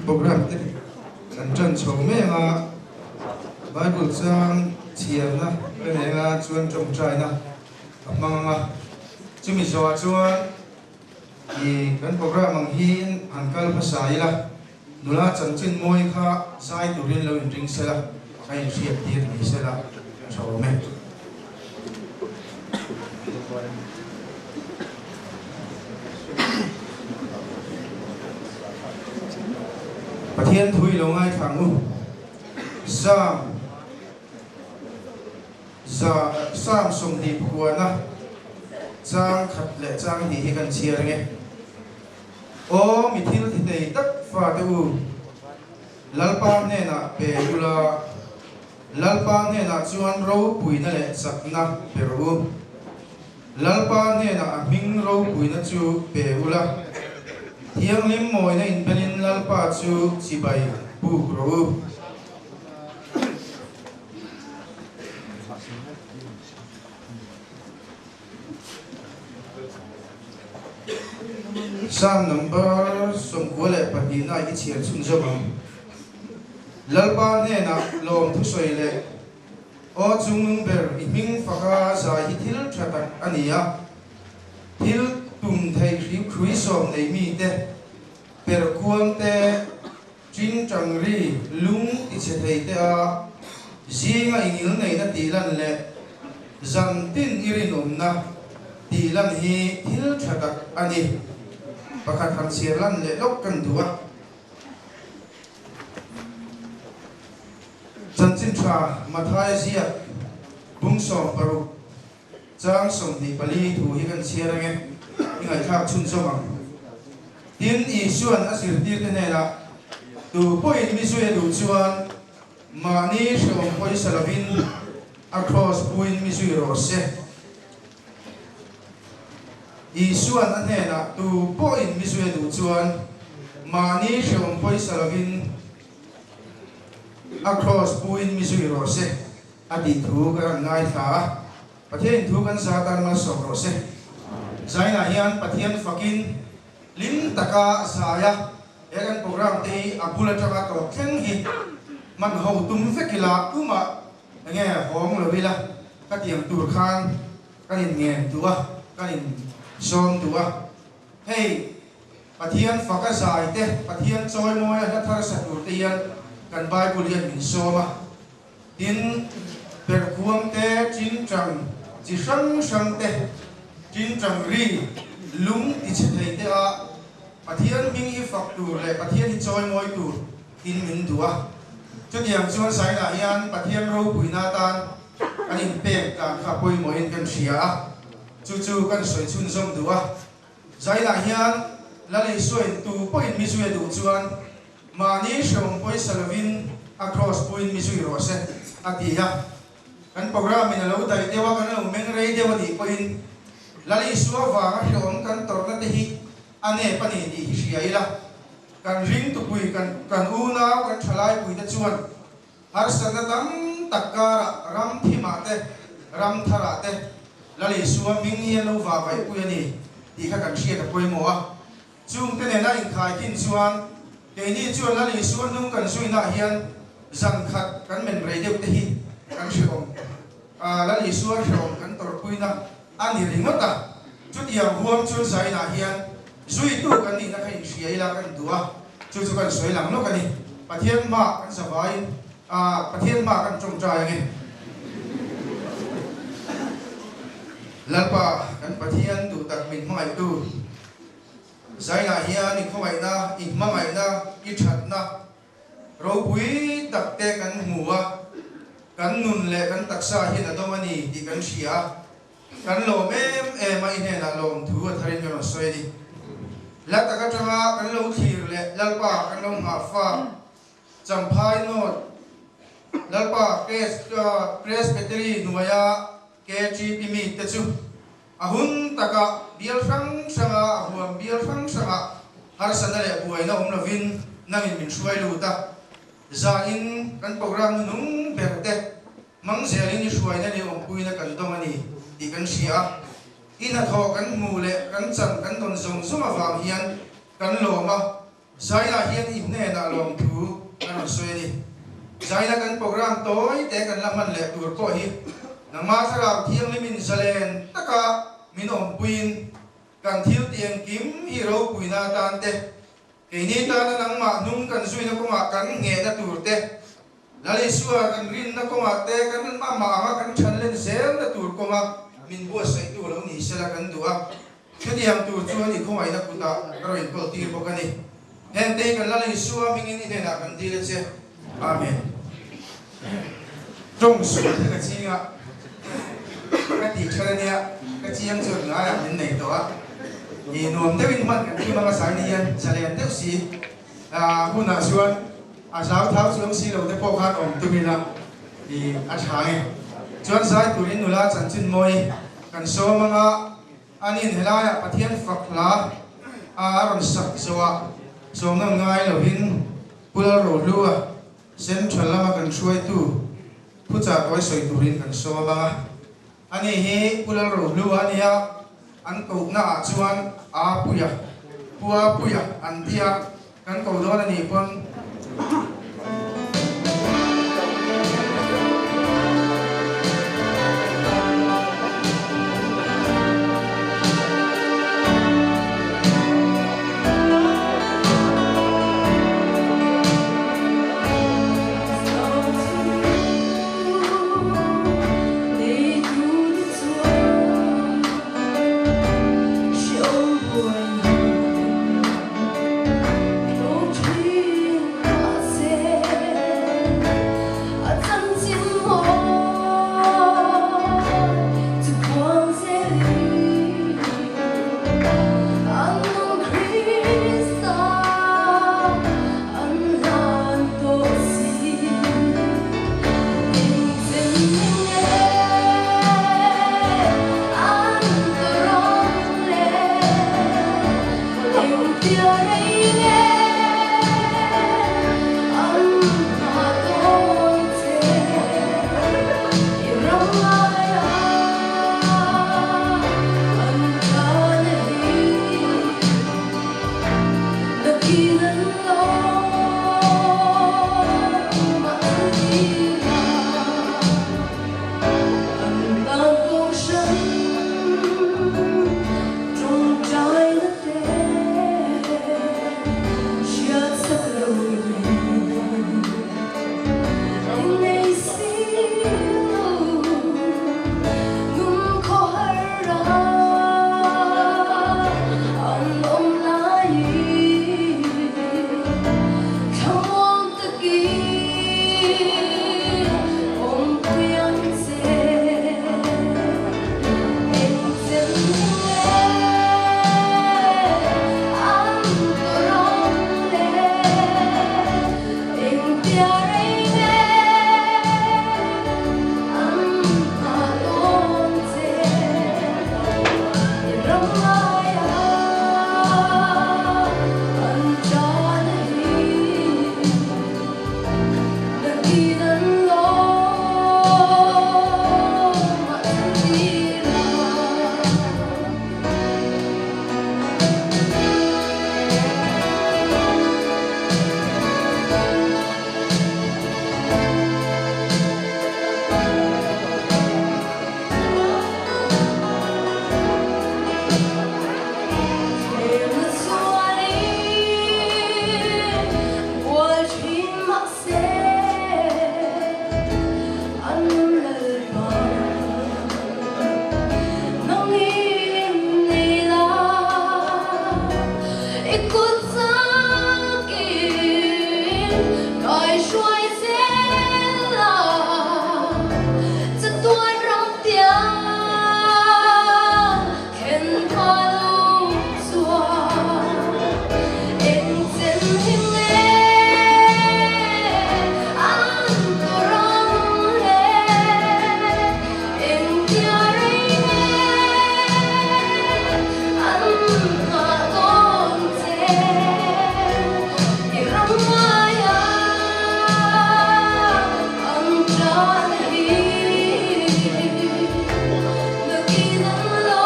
Program te kan tan chho mek a, Bible chang chhiarna ka nei anga chuan tawngtaina ka hmang anga, chumi zawhah chuan ih kan program ang hi han kal hmasa ila, nula chanchin mawi kha zai turin lo inring sela, ka inhriat tir ni sela tha awm e. Pathian thu i lo ngaithla ang u. Sam za Sam 20 phuana chang khat leh chang hnih hi kan chhiar ang e. Aw mi thil thi thei tak fate u, Lalpa hnenah pe ula. Lalpa hnenah chuan ropuina leh chakna pe rawh u. Lalpa hnenah a hming ropuina chu pe ula. Thianghlim mawina inbelin Lalpa chu chibai buk rawh u. Psalm number 92 na i chhiar chhunzawm ang. Lalpa hnenah lawm thusawi leh Aw chungnung ber i hming faka zai hi thil tha tak a ni a, thil tum thei hrui sawm nei mite, perh kuang te, ṭingṭang ri lung ti chhe thei te a zinga i ngil neihna tih lan leh zan tin i rinawmna tih lan hi thil tha tak a ni. Pakhat han chhiar lan leh lawk kan duh a. Chanchin tha Mathaia ziak bung 60 chang 24 thu hi kan chhiar ange, i ngaihthlak chhunzawm ang. Tin, Isua'n a zirtirte hnenah, Tu pawhin mi zui a duh chuan mahni hrehawm pawisa lovin a kraws puin mi zui rawh se. Isua'n a hnenah, Tu pawhin mi zui a duh chuan mahni hrehawm pawisa lovin a kraws puin mi zui rawh se, a tih thu ka rawn ngaithla a. Pathianin thu kan za tan malsawm rawh se. Zainah hian Pathian fakin hlim taka zai a, he kan program te hi a bul atanga tawp thleng hi hman ho tum vek ila, tumah enge hawng lo ila ka tiang tur khan Kan in ngen duh a, kan in sawm duh a. Hei, Pathian faka zai te, Pathian chawimawi a hla thar sa tur te hian kan Bible hian min sawm a. Tin, perhkhuang te, ṭingṭang chi hrang hrang te, ṭingṭang ri, lung ti chhe thei te a Pathian hming hi fak tur leh Pathian hi chawimawi tur in min duh a. Chutiang chuan Sainah hian Pathian ropuina atan An inpek dan kha pawimawhin kan hria a, chu chu kan sawi chhunzawm duh a. Zailah hian Lal Isuain tu pawhin mi zui a duh chuan mahni hrehawm pawisa lovin a kraws puin mi zui rawh se a ti a. Kan program in a lo daih deuh a, kan lo meng rei deuh a nih pawhin Lal Isua vanga hrehawm kan tawrhna te hi a nep a ni tih hi hria ila, kan ringtupui, kan unau, kan thalaipui te chuan Harsatna tam tak karah ram thimah te, ram tharah te Lal Isua hming hi an lo vah vaihpui a ni tih kha kan hriat a pawimawh a. Chungte nena inkhai khin chuan Keini chuan Lal Isua hnung kan zuinaah hian zan khat kan men rei deuh te hi kan hrehawm a, Lal Isua hrehawm kan tawrhpuina a ni ringawt a. Chutiang huam chuan zainah hian zuitu kan nihna kha inhria ila kan duh a, chu chu kan sawi lang lawk a ni. Pathian hmaah kan zavaiin a, Pathian hmaah kan tawngtai ange. Lalpa kan Pathian duh tak min hmangaihtu. Zainah hian i khawngaihna, i hmangaihna, i thatna ropui tak te kan hmu a, kan nun leh kan taksa hian a dawng a ni tih kan hria a, kan lawm em em a, i hnenah lawmthu a tharin kan rawn sawi a ni. Hla tak atanga kan lo thlir leh Lalpa kan lo nghahfak Champhai North Lalpa Presbytery hnuaia KTP mite chu A hun takah bial hrang hranga a huam bial hrang hrangah harsatna leh buaina awm lovin nangin min hruai lut a. Zain kan program nunung ber te hmang zelin i hruaina leh awmpuina kan dawng a ni tih kan hria a. I hnathawh kan hmuh leh kan chan kan dawn zawng zawng avang hian kan lawm a. Zaila hian i hnenah lawmthu a rawn sawi a ni. Zaila kan program tawi te kan la hman leh tur pawh hi nangmah thlarau thianghlimin zalen taka min awmpuiin kan thil ti engkim hi ropuina atan te, keini tana nangmah hnung kan zuina kawngah kan nghehna tur te, Lal Isua kan rinna kawngah te kan amah anga kan thanlen zelna tur kawnga min buatsaihtu lo ni sela kan duh a. Chutiang tur chuan i khawngaihna kutah ka rawn inkawl tir bawk a ni. Hengte hi kan Lal Isua hmingin i hnenah kan dil a che. Amen. Tawng sual hi ka ching a, ka tih than a nia, ka chiang chuan ngaiah min nei tawh a. I nuam deuhin hman kan tum anga sai ni hian zalen deuh si hunah chuan a zau thau chuang si lo te pawh khan awm tum ila i a tha nge. Chuan zai turin nula chanchin mawi kan sawm anga. Anin helaiah Pathian fak hla a rawn sak zawhah sawmnawn ngai lovin Pu Lalrohlua Central lama kan hruaitu thuchah tawi sawi turin kan sawm ang a. Ani hi Pu Lalrohlua a nia, an kohna ah chuan Aapuia, Pu Aapuia an tia kan ko dawn a nih pawn. Kaihruai zel a, chatuan ram tiang thlen hma lo chuan eng chen hi nge an tawrh ang le? Engtia rei nge an nghah dawn che? I ram ngaia an tan hi nakin an lo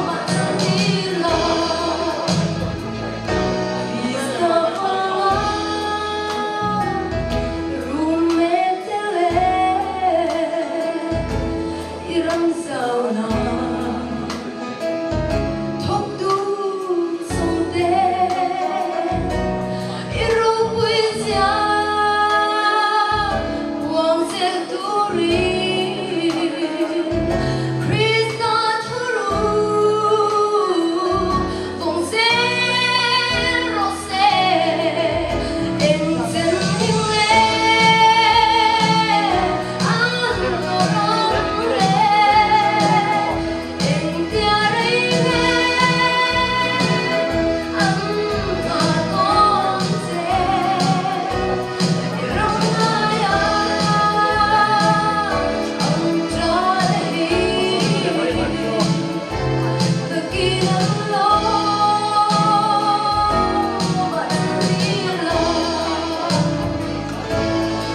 mah chan ila Krista vanga rum mek tel e i ram zau na. Thawk dun sawmte i ropui zia uang zel turin Krista thuru vawng zel rawh se eng chen him nge an tawrh ang le. Engtia rei nge an nghah dawn che i ram ngaia an ṭan hi nakin an lo mah chan ila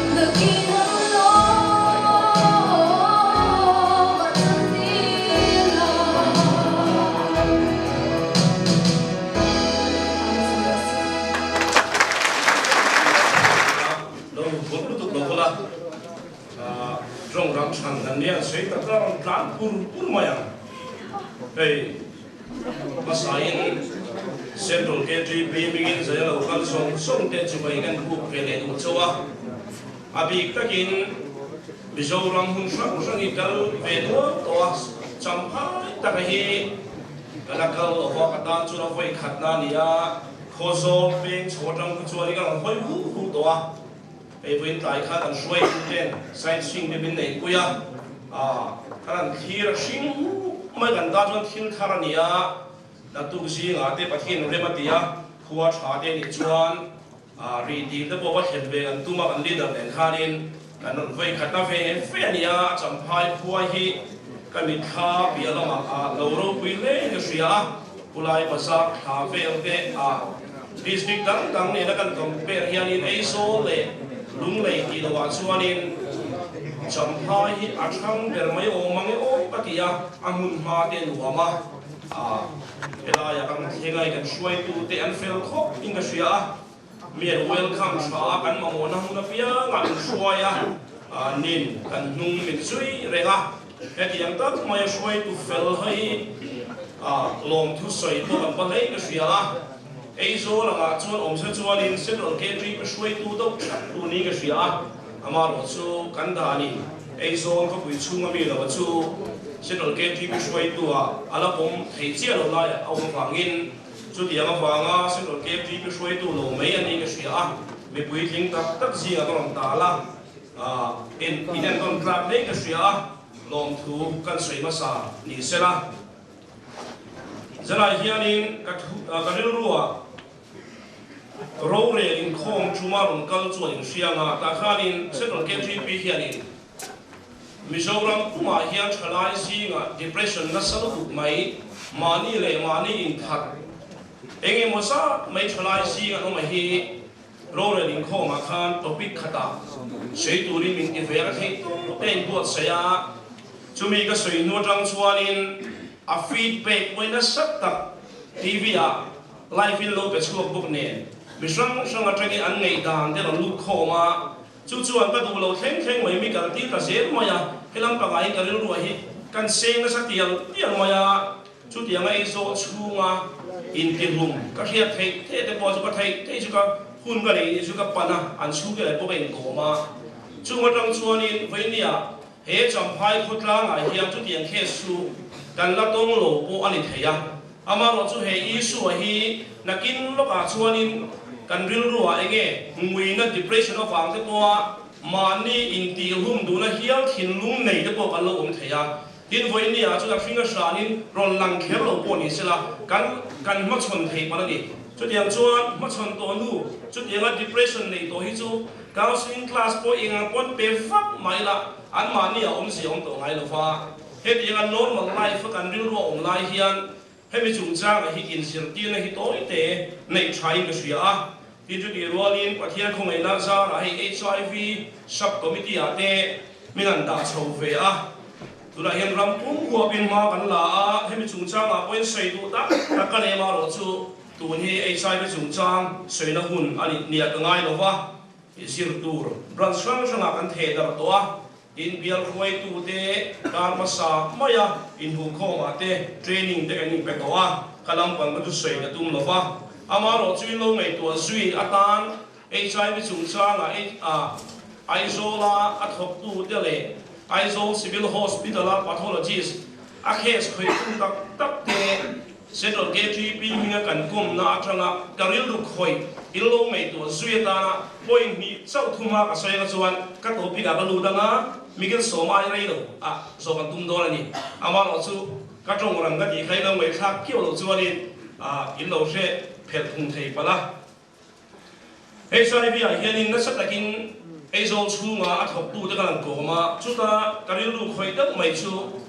nakin an lo mah chan ila. Lo vawt lutuk lo kawla tawng ram chhan kan nia sei tak a rawn tlan pur pur mai ang hei. Hmasain Central KTP hmingin zai a lo kal sawng sawng te chu mai kan buk ve leh duh chauh a. A bik takin Mizoram hun hrang hrang hi kal ve nual tawh a, champhai taka hi ka la kal lo va, ka tan chuan a vawi khatna a ni a, Khawzawl peng chho atang khu chuan i ka rawn hawi hu hu tawh a. Hei vawiin tlai khan an hruaitu ten science hring te min neihpui a, kan han thlir a hring mai kan tan chuan thil thar a ni a, naktuk zingah te Pathian rem a ti a, khua tha te nih chuan rih dil te pawh va thlen ve kan tum a, kan leader nen khanin kan rawn vawi khat na ve fe a ni a, a champhai khua hi ka mitthla piah lamah lo ropui hle in ka hria a, Khulai bazar thla vel te a. District dang dang nena kan compare hianin Aizawl leh Lunglei tih lohah chuanin Champhai hi a thlang ber mai awm mang e aw ka ti a, a hmun hma te nuam a, helaiah kan thlengai kan hruaitute an fel khawp in ka hria a, mi an welcome tha a, kan mamawhna hmun apiangah min hruai a, nin kan hnung min zui reng a, hetiang tak maia hruaitu fel hi lawmthu sawi pawh kan va hlei ka hria a. Aizawl angah chuan awmse chuanin Central KTP hruaitu deuh that tur niin ka hria a, amaherawh chu kan danin Aizawl khawpui chhunga mi lo chu Central KTP hruaitu ah a la pawm thei chiah lo laiah a awm avangin chutiang avanga Central KTP hruaitu lo mai a niin ka hria a, mipui tling tak tak zingah ka rawn tal a, in entawn tlak hlein ka hria a, lawmthu kan sawi hmasa ni sela. Zanah hianin ka thu ka rilruah rorel inkhawm chuma rawn kal chuan inhriang a, tah khanin Central KTP hianin Mizoram pumah hian thalai zingah depression nasa lutuk mai, mahni leh mahni inthat eng emaw zat mai thalai zing an awm a hi rorel inkhawmah khan topic khatah sawi turin min ti ve a, ka theih tawp a inbuatsaih a. Chumi ka sawi hnu atang chuanin a feedback pawhin nasa tak TV ah live in lo pe chhuak bawk nen mi hrang hrang atangin an ngaihdan te rawn lut khawm a, chu chuan ka duh lo thleng thleng mai mi kal tir ta zel mai a, helam pangah hian ka rilruah hi kan seng nasa tial tial mai a, chutianga ei zawh chhunga intihlum ka hriat theih theih te pawh chu ka theih theih chu ka hun ka neih chu ka pan a, an chhungte leh pawh ka inkawm a, chung atang chuanin Vainia He Champhai khawtlangah hian chutiang case chu kan la tawng lo pawh a ni thei a. Amaherawhchu he issue a hi nakin lawkah chuanin kan rilruah enge nguina depression avang te pawha mahni intihhlum duhna hial thinlung nei te pawh kan lo awm thei a. Tin, vawiin ah chuan a hring a hranin rawn lang kher lo pawh ni sela kan kan hmachhawn thei palh a ni. Chutiang chuan hmachhawn tawh hnu chutianga depression nei tawh hi chu counselling class pawh eng ang pawn pe vak mah ila anmahni a awmzia awm tawh ngai lova. Hetianga normal life a kan rilru a awm lai hian hemi chungchanga hi inzirtirna hi tawi te neih thain ka hria a. Tin chutih rualin Pathian khawngaihna zarah hei HIV sub committee ah te min han dah chho ve a. Tunah hian ram pum huapin hma kan la a, hemi chungchangah pawhin sawi duh tak tak ka nei amaherawh chu tun hi HIV chungchang sawina hun a nih nia ka ngai lova, zir tur branch hrang hrangah kan theh darh tawh a. Tin, bial hruaitute kar hmasa maia inhmuhkhawmah te training te kan inpe tawh a, ka lampang ka thusawi ka tum lo va. Amaherawhchu in lo ngaihtuah zui atan HIV chungchanga Aizawla a thawktute leh Aizawl Civil Hospital-a pathologist a case khawihtu tak tak te Central KTP hminga kan kawmna atanga ka rilru khawih in lo ngaihtuah zui atana point hnih chauh thuma ka sawi anga chuan ka topic ah ka lut anga Miguel Sawma ai rei lo ah zawh kan tum dawn a ni. Amaherawh chu ka tawng rang ka tih kha in lo ngaihthlak kiau loh chuanin in lo hre phelh thung thei palh a. HIV ah hianin nasa takin Aizawl chhunga a thawktute ka lan kawm a, chuta ka rilru khawih deuh mai chu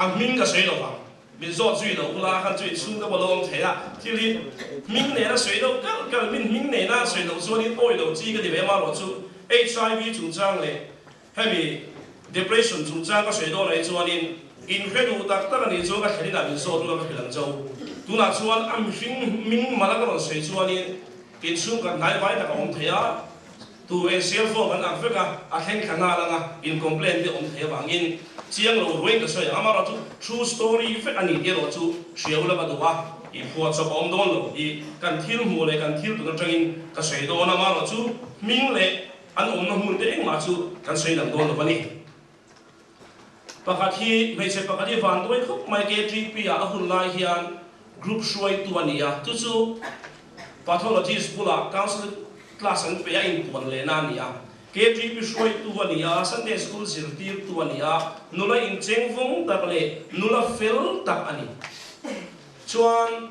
a hming ka sawi lo vang. Min zawt zui lo ula khan chu inchhung te pawh lo awm thei a, thil hi hming nena sawi deuh kalh kalh, min hming nena sawi loh chuanin awi lo chi ka ti ve amaherawh chu HIV chungchang leh hemi depression chungchang ka sawi dawn ahi chuanin inhre duh tak tak a nih chuan ka thlen inah min zawt ula ka hrilh ang chau. Tunah chuan a mihring hming mala ka rawn sawi chuanin inchhung kan hnai vai tak a awm thei a, Tu e cell phone kan ak vek a, a thleng thla nghal anga in complaint te awm thei avangin chiang lo ruain ka sawi ang. Amaherawh chu true story vek a ni tih erawh chu hria ula ka duh a, i phuahchawp a awm dawn lo hi kan thil hmuh leh kan thil tun atangin ka sawi dawn a, amaherawh chu hming leh an awmna hmun te engmah chu kan sawi lang dawn lo a ni. Pakhat hi hmeichhe pakhat hi vanduai khawp mai KTP ah a hun lai hian group hruaitu a ni a, chu chu pathologist bulah counselling class an pe a inpuan lehna a ni a. KTP hruaitu a ni a, Sunday school zirtirtu a ni a, nula incheng vawng tak leh nula fel tak a ni. Chuan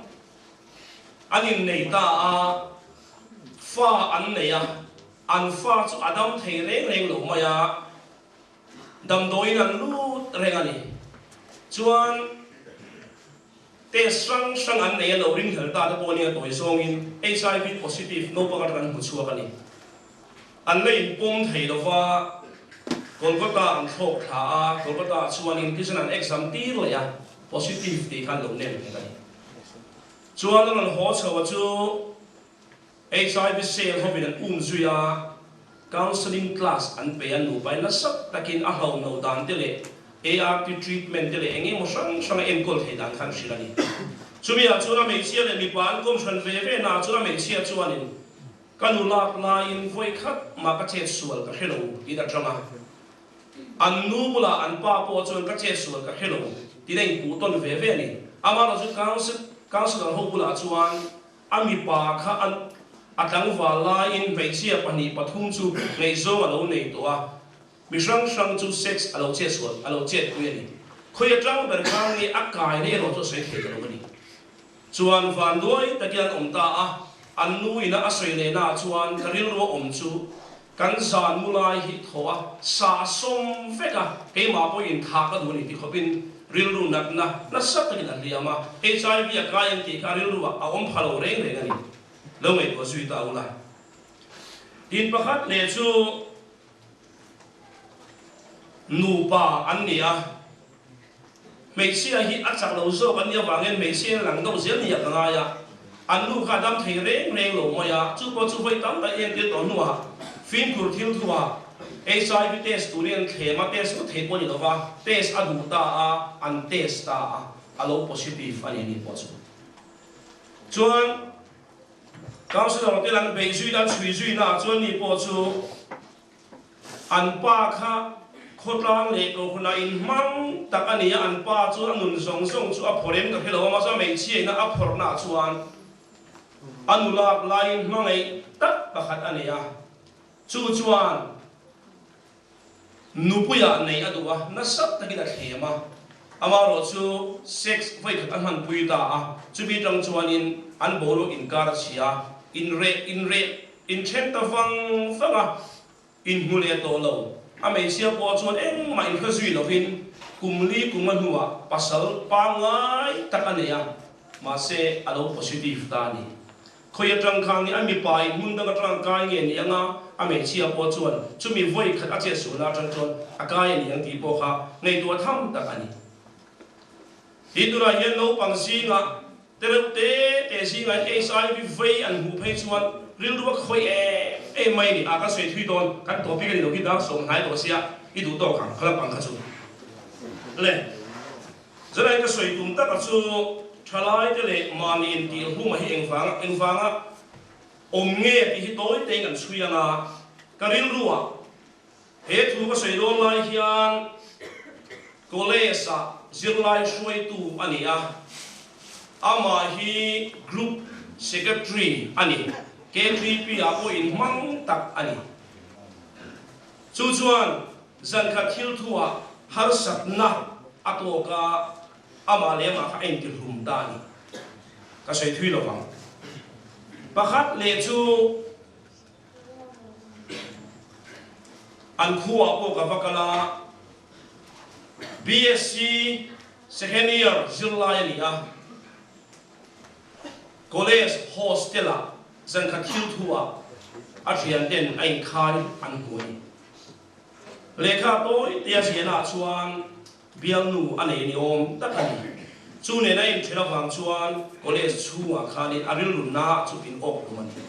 an innei ta a, fa an nei a, an fa chu a dam thei reng reng lo mai a, Damdawiin an lut reng a ni. Chuan test hrang hrang an nei a lo ringhlel ta te pawh nia tawi zawngin HIV positive naupang atang an hmu chhuak a ni. An la inpawm thei lova Kolkata an thlawk thla a, Kolkata ah chuanin thisen an exam tir leh a, positive tih kha an lo nem nghet a ni. Chuan a rawn haw chho a chu. HIV cell hovin an um zui a, counselling class an pe a, nupa in nasa takin a hlauh loh dan te leh ART treatment te leh eng emaw hrang hrang a enkawl theih dan kha an hrilh a ni. Chumi ah chuan a hmeichhia leh mipa an kawm hran ve ve na ah chuan a hmeichhia chuanin ka nu lak laiin vawi khat mah ka chet sual ka hre lo tiin a tang a, an nu bulah an pa pawh chuan ka chet sual ka hre lo tiin a inpuh tawn ve ve a ni. Amaherawhchu counsellor ho bulah chuan A mipa kha an a tlangval laiin hmeichhia pahnih pathum chu ngaihzawng a lo nei tawh a, mi hrang hrang chu sex a lo chet sual a lo chet pui a ni. Khawi atang ber khan nge a kai na erawh chu a sawi thei ta lo a ni. Chuan vanduai takin an awm ta a, an nu ina a sawi leh naah chuan ka rilru a awm chu kan zan mu lai hi thaw a sa sawm vek a, keimah pawhin thah ka duh a ni ti khawpin Rilru natna nasa takin a hliam a, HIV a kai ang tih kha rilruah a awm pha lo reng reng a ni. Lo ngaihtuah zui ta ula. Tin pakhat leh chu nupa an ni a, hmeichhia hi a chak lo zawk an nih avangin hmeichhia in lang deuh zel nia ka ngai a, an nu kha a dam thei reng reng lo mai a, chu pawh chu vawi tam tak entir tawh hnuah fimkhur thil thuah HIV test turin an thlem a, test ngawt thei pawh a ni lova, test a duh ta a, an test ta a, a lo positive a ni ni pawh chu. Chuan councillor te an beih zui an chhui zui naah chuan ni pawh chu an pa kha. Khawtlang leh kohhranah inhmang tak a ni a, an pa chu a nun zawng zawng chu a phawrh em ka hre lo a, mahse a hmeichhia ina a phawrhnaah chuan a nu lak laiin hmangaih tak pakhat a nei a, chu chuan nupuiah neih a duh a, nasa takin a thlem a, amaherawh chu sex vawikhat a hmanpui ta a, chumi atang chuanin an boruak inkar a chhia a, inreh inreh inthen ta vang vang a. Inhmu leh tawh lo. A hmeichhia pawh chuan engmah inhre zui lovin kum li kum a hnuah pasal pangngai tak a nei a, mahse a lo positive ta a ni. Khawi atang khan nge a mipa in hmun dang atang a kai nge ni anga a hmeichhia pawh chuan chumi vawi khat a chetsualna atang chuan a kai a ni ang tih pawh kha ngaihtuah tham tak a ni. Hi tunah hian naupang zingah Tereuh te te zingah hian HIV vei an hmuh phei chuan rilru a khawih em em mai a ni. A kan sawi thui dawn, kan topic a ni lo hi dar sawm hnai tawh sia, i duh tawk ang, khalam ang kha chu. Le, zanai ka sawi tum taka chu thalai te leh mahni intih hluma hi engvanga engvanga awm nge tih hi tawi tein kan chhui anga ka rilruah He thu ka sawi dawn lai hian College ah zirlai hruaitu a ni a, amah hi Group Secretary a ni. K3P ah pawh inhmang tak a ni. Chu chuan zankhat thil thu ah harsatna a tawk a, amah leh amah kha a intihlum ta a ni. Ka sawi thui lovang. Pakhat leh chu. An khuaah pawh ka va kal a, BSc second year zirlai a ni a, college hostel-ah zankhat thil thuah a thianten a inkhai an hmu a ni. Lehkha tawi te a ziahnaah chuan Bialnu a nei ni awm tak a ni. Chu nena inthen avang chuan college chhungah khanin a rilru na chu in awk hlum a ni.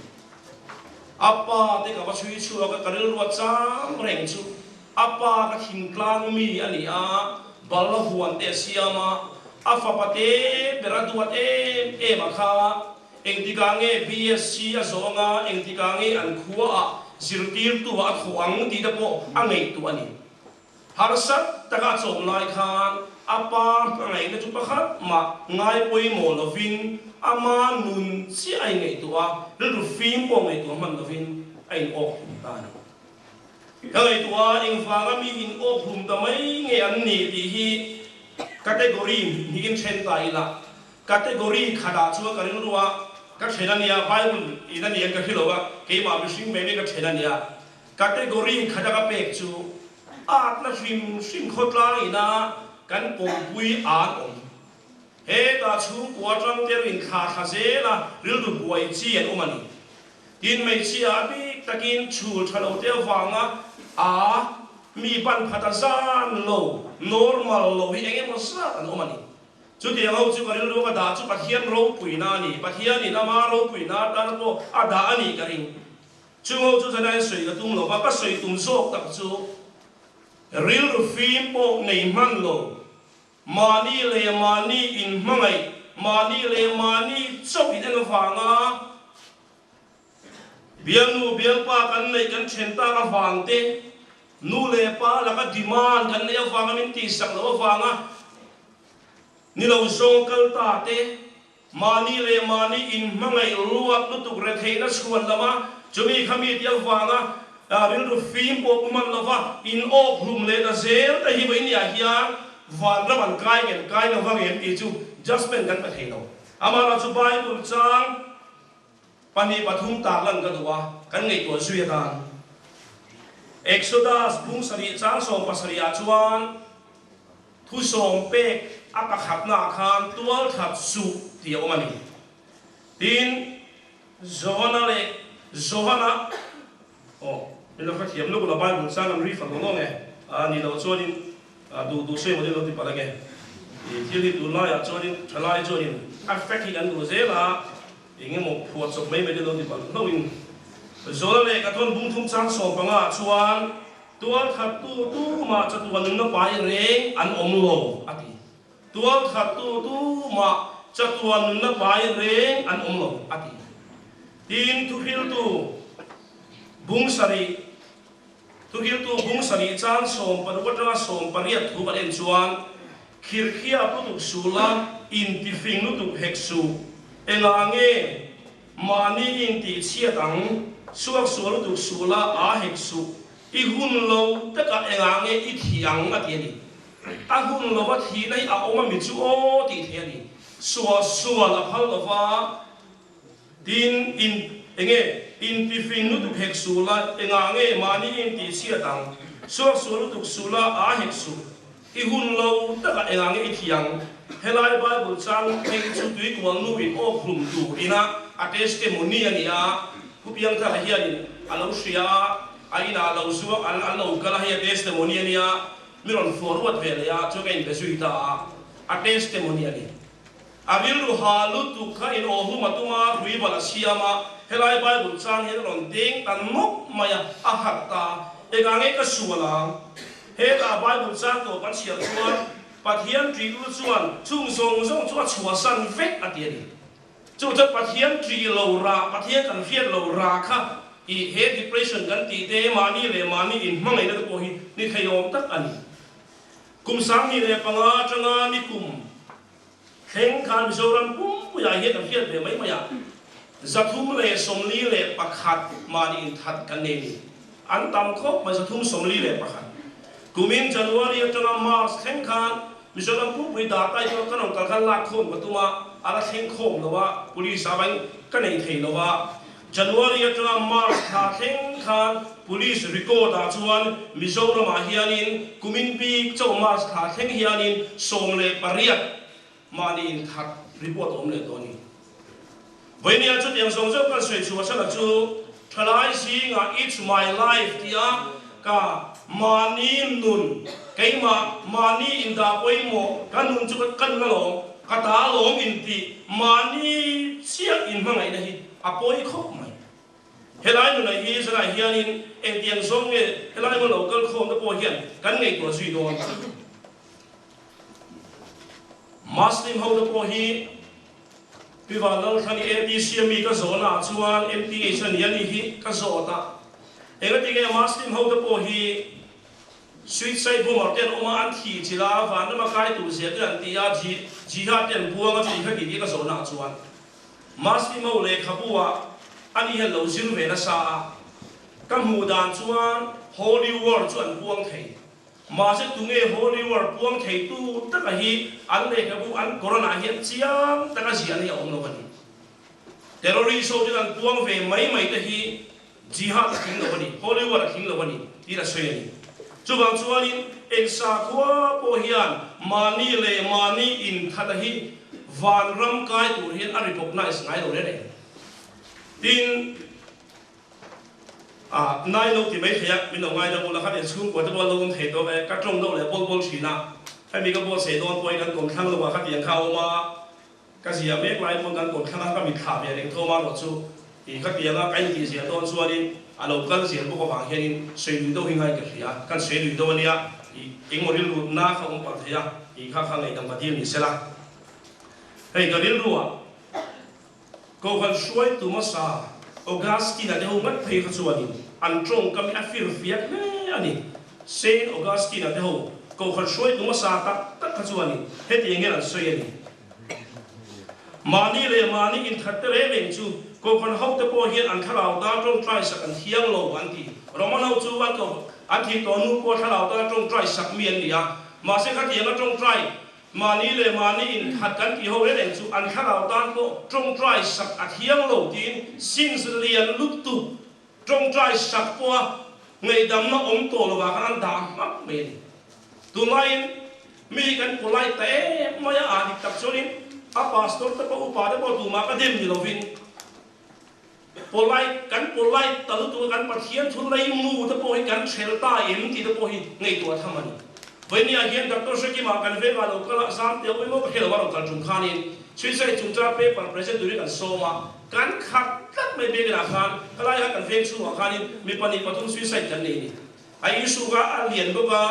A pa te ka va chhui chhuak a, ka rilru a chang reng chu a pa ka thingtlang mi a ni a, bal a huan te a siam a, a fapa te ber a duat em em a kha engtikah nge BSc a zawng a, engtikah nge an khuaah zirtirtu ah a thawh ang tih te pawh a ngaihtuah a ni. Harsat taka a chawm lai khan a pa hmangaihna chu pakhat mah ngai pawimawh lovin ama nun chiah a inngaihtuah a, rilru fim pawh ngaihtuah hman lovin a in awk hlum ta a ni. Ka ngaihtuah a, engvanga mi in awk hlum ta mai nge an nih tih hi category hnihin then ta ila, category khatah chuan ka rilru a, ka then a nia, Bible in a nia ka hre lo a, keimah mihring mai mai ka then a nia. Category khata ka pek chu atna hrim hrim khawtlang ina kan pawmpui an awm. Hetah chhungkua atang te rin thla thla zela rilru buai chi an awm a ni. Tin hmeichhia a bik takin chhul tha lo te avanga a mi ban phat a zan lo, normal lo hi eng emaw zat an awm a ni. Chutiang ho chu ka rilru ka dah chu Pathian ropuina a ni. Pathianin ama ropuina atana pawh a dah a nih ka ring. Chung ho chu zanain sawi ka tum lo va, ka sawi tum zawk tak chu rilru fim pawh nei hman lo, mahni leh mahni inhmangaih, mahni leh mahni chauh in en avanga bialnu bialpa kan neih kan then tak avang te, nu leh pa laka demand kan neih avanga min tihsak loh avanga ni lo zawng kal ta te, Mahni leh mahni inhmangaih luat lutuk retheihna chhuan lama chumi kha mi tih avanga rilru fim pawh pu hman lova in awk hlum leh ta zel te hi vawinia hian vanram an kai ngem kai lo vang em tih chu judgement kan pe thei lo. Amaherawhchu chu Bible chang pahnih pathum tarlan ka duh a, kan ngaihtuah zui atan. Exodus bung sarih chang 70 ah chuan, Thusawm pek a pakhatnaah khan tualthat suh tih a awm a ni. Tin, Johana leh Johana, aw, min lo hrethiam lutuk la, Bible chang an refer lo lawng e, a nih loh chuanin duh duh sawi mawni lo ti palh ange. I thil hi tunlaiah chuanin thalai chuanin a fact hi kan duh zel a, eng emaw phuahchawp mai mai te lo ti palh hlauhin. Johana leh ka thawn bung thum chang 15 ah chuan, Tualthattu tumah chatuan nunna pai reng an awm lo, a ti. Tualthattu tumah chatuan nunna pai reng an awm lo, a ti. Tin, thuhriltu bung sarih. Thuhiltu bung sarih chang 16 atanga 18 thu kan en chuan, Khirkhiap lutuk sula intifing lutuk hek suh. Engah nge mahni intihchhiat ang? Suaksual lutuk sula aa hek suh. I hun lo takah engah nge i thih ang? a ti a ni. A hun lova thihna hi a awm a mi chu aw tih theih a ni. Suahsual a phal lova. Tin, in, enge, intifing lutuk hek suh la, engah nge mahni intihchhiat ang? Suaksual lutuk suh la, aa hek suh. I hun lo takah engah nge i thiang? Helai Bible chang phei chu tuikual nu in awk hlum tur ina a testimony a ni a, Pu Piangthara hianin a lo hria a, a inah lo zuak an an lo kal a, hei a testimony a nia, mi rawn forward ve leh a, chuan ka inpe zui ta a, a testimony a ni. A rilru ha lutuk kha in awhlum a tum a, ruibal a siam a, helai Bible chang hian a rawn deng ta nawk mai a, a harh ta. Engah nge ka sual ang? Hetah Bible chang tawp an chhiar chuan Pathian ṭih lu chuan chung zawng zawng chu a chhuahsan vek a ti a ni. Chu chuan Pathian ṭih lo rah, Pathian kan hriat lo rah kha i he depression kan tih te, mahni leh mahni inhmangaihna te pawh hi ni theiawm tak a ni. Kum 25 atanga ni kum Thleng khan Mizoram pumpuiah hian kan hriat ve mai mai a, 341 mahni inthat kan nei ni. An tam khawp mai 341. Kumin January atanga March thleng khan Mizoram pumpui data hi kan rawn kal khan lak khawm ka tum a, a la thleng khawm lo a, police ah vain ka nei thei lo a. January atanga March thla thleng khan Police record ah chuan Mizoram ah hianin kumin bik chauh March thla thleng hianin 18 mahni inthat report a awm leh tawh a ni. Vawinia chutiang zawng zawng kan sawi chhuah chhan ah chu thalai zingah It's my life tia ka mahni nun keimah mahni indah pawimawh ka nun chu ka nun alawm ka ta alawm intih mahni chiah inhmangaihna hi A pawi khawp mai. Helai nunah hi zanah hianin engtiang zawng nge helai hmun lo kal khawmna pawh hian kan ngaihtuah zui dawn? Muslim ho te pawh hi Pi Vanlalthlani ATC a mi ka zawhna ah chuan MTH a ni a nih hi ka zawt a. Engatinge Muslim ho te pawh hi Suicide bomber te an awm a, an thih chilh a, vanram a kai tur zia te an ti a, Jihad te an buang a chuti kha tih tih ka zawhna ah chuan Maslimo lehkhabu ah ani hian lo zir ve nasa a, ka hmuh dan chuan Holy War chu an puang thei. Mahse tunge Holy War puang thei tu taka hi an lehkhabu an Koran ah hian chiang taka ziahna hi a awm lo a ni. Terrorist ho ten an puang ve mai mai te hi Jihad a tling lo a ni, Holy War a tling lo a ni tiin a sawi a ni. Chuvang chuanin eng sakhua pawh hian mahni leh mahni inthata hi vanram kai tur hian a recognize ngai lo reng reng. Tin, ah, nai lo ti mai thei a, min lo ngai deuh ula, kha inchhungkua te pawh an lo awm thei tawk e, ka tawng deuh leh bawl bawl thin a, hemi ka buatsaih dawn pawhin an kawm thlang lo ah khatiang kha a awm a, Ka zia mek lai pawn kan kawm thlang a, ka mitthlah ve reng thawm a rawh chu i ka piang a, ka intih zia dawn chuanin a lo kal zel bawk avang hianin sawi lui deuh hi ngai ka hria, kan sawi lui deuh a nia, i engmaw rilru na kha awm palh thei a, i kha kha ngaihdam ka dil ni sela. Hei ka rilru ah Kohhran hruaitu hmasa Augustine-a te ho ngat phei kha chuanin an tawngkam hi a firfiak hle a ni. Saint Augustine-a te ho Kohhran hruaitu hmasa tak tak kha chuanin hetiang hian an sawi a ni. Mahni leh mahni inthat te reng reng chu Kohhran hote pawh hian an thlarau tan tawngtai sak an thiang lo an ti. Roman ho chu an koh an thih tawh hnu pawh thlarau tan tawngtai sak mi an ni a, mahse khatianga tawngtai mahni leh mahni inthat kan tih ho reng reng chu an thlarau tan pawh tawngtai sak a thiang lo tiin sins lian lutuk tawngtai sak pawha ngaihdamna awm tawh lovah khan an dah hmak mai a ni. Tunlaiin Mi kan polite ta em mai a, ah dik tak chuanin a pastor te pawh upa te pawh tumah ka dem ni lovin polite kan polite ta lutuk a kan Pathian thu leimu te pawh hi kan hrel ta em tih te pawh hi ngaihtuah tham a ni. Vawinia hian Doctor Hrekima kan vengah lo kal a, zam teh awih maw ka hre lo a rawn kal tum khanin suicide chungchang paper present turin kan sawm a, kan khat tlat mai biakinah khan helai kha kan veng chhungah khanin mi pahnih pathum suicide kan nei a ni. A issue kha a lian bawk a,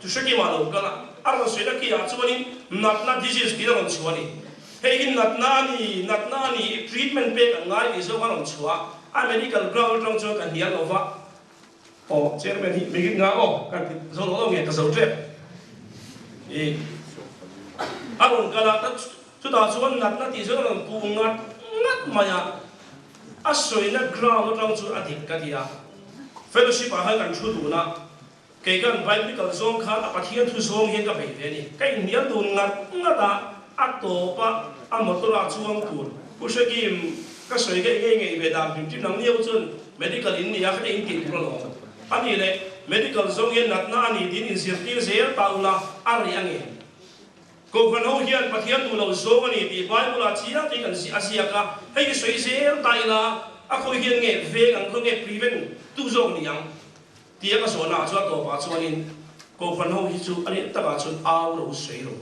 chu hrekimah lo kal a, a rawn sawi na kiah chuanin natna disease tiin a rawn chhuah a ni. Hei hi natna a ni, natna a ni, treatment pek an ngai tih zawk a rawn chhuah a, a medical ground atang chuan ka hnial lo va. Aw chairman hi migit nga aw kan ti zo lo lo nge ka zo tep i a rawn kal a chutah chuan natna tih chuan a rawn pu ngat ngat mai a a sawina ground atang chuan a dik ka ti a fellowship ah khan kan thu dun a kei kan biblical zawng khan a Pathian thu zawng hian ka bei ve a ni ka inhnial dun ngat ngat a a tawp a a motor ah chuang tur Pu Hrekim ka sawi ka ingei ngei ve dan hrim hrim nang niau chuan Medical in nia kha in tih tur alawm. A nih leh medical zawng hian natna a ni tiin inzirtir zel ta ula a reh a nge. Kohhran ho hian Pathian duh lo zawng a ni tih Bible ah chiang takin kan a ziak a, hei hi sawi zel ta ila a khawi hian nge veng ang khawi nge prevent tu zawk ni ang tia ka zawhna ah chuan a tawpah chuanin Kohhran ho hi chu a nih takah chuan au lo sawi lo.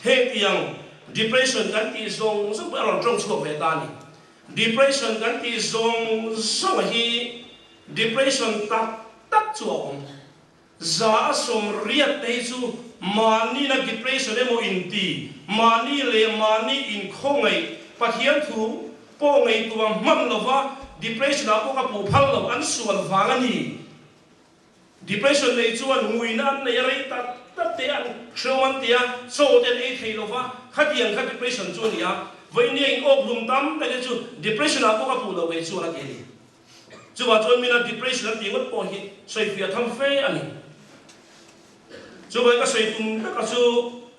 Hengtiang depression kan tih zawng zawng pawh a rawn tawng chhuak ve ta a ni. Depression kan tih zawng zawng hi depression tak tak chu a awm. 180 te hi chu mahni na depression emaw inti, mahni leh mahni inkhawngaih, Pathian thu pawh ngaihtuah hman lova depression ah pawh ka puh phal lo, an sual vang a ni. Depression nei chuan nguina an nei a rei tak tak te an hreawm an ti a, chaw te an ei thei lo va, khatiang kha depression chu a ni a, vawinia in awk hlum tam tak hi chu depression ah pawh ka puh lo kei chuan a ti a ni. Chuvah chuan mina depression an tih ngawt pawh hi sawifiah tham fe a ni. Chuvangin ka sawi tum taka chu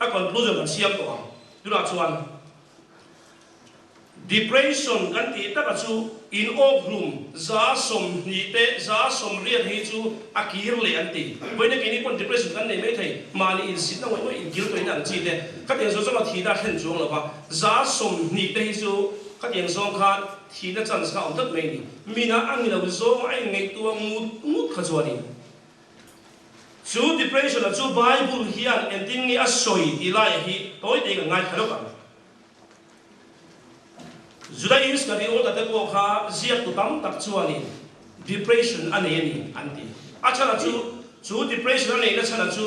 a conclusion kan siam tawh ang. Tunah chuan. Depression kan tih taka chu in awk hlum 20 te 80 hi chu a kir leh an ti. Vawiin keini pawn depression kan nei mai thei, mahni insit na ngawih ngawih inkil tawhin ang chi te khatiang zawng zawng a thihna a thlen chuang lo va, 20 te hi chu khatiang zawng khan thihna chance kha a awm tlat mai a ni. Mina a ni lo zawng a inngaihtuah ngut ngut kha chuanin chu depression a chu Bible hian engtin nge a sawi tih laiah hi tawi tein kan ngaithla lawk ang. Juda Iskariota te pawh kha ziaktu tam tak chuanin depression a nei a ni an ti. A chhan a chu, chu depression a neihna chhan a chu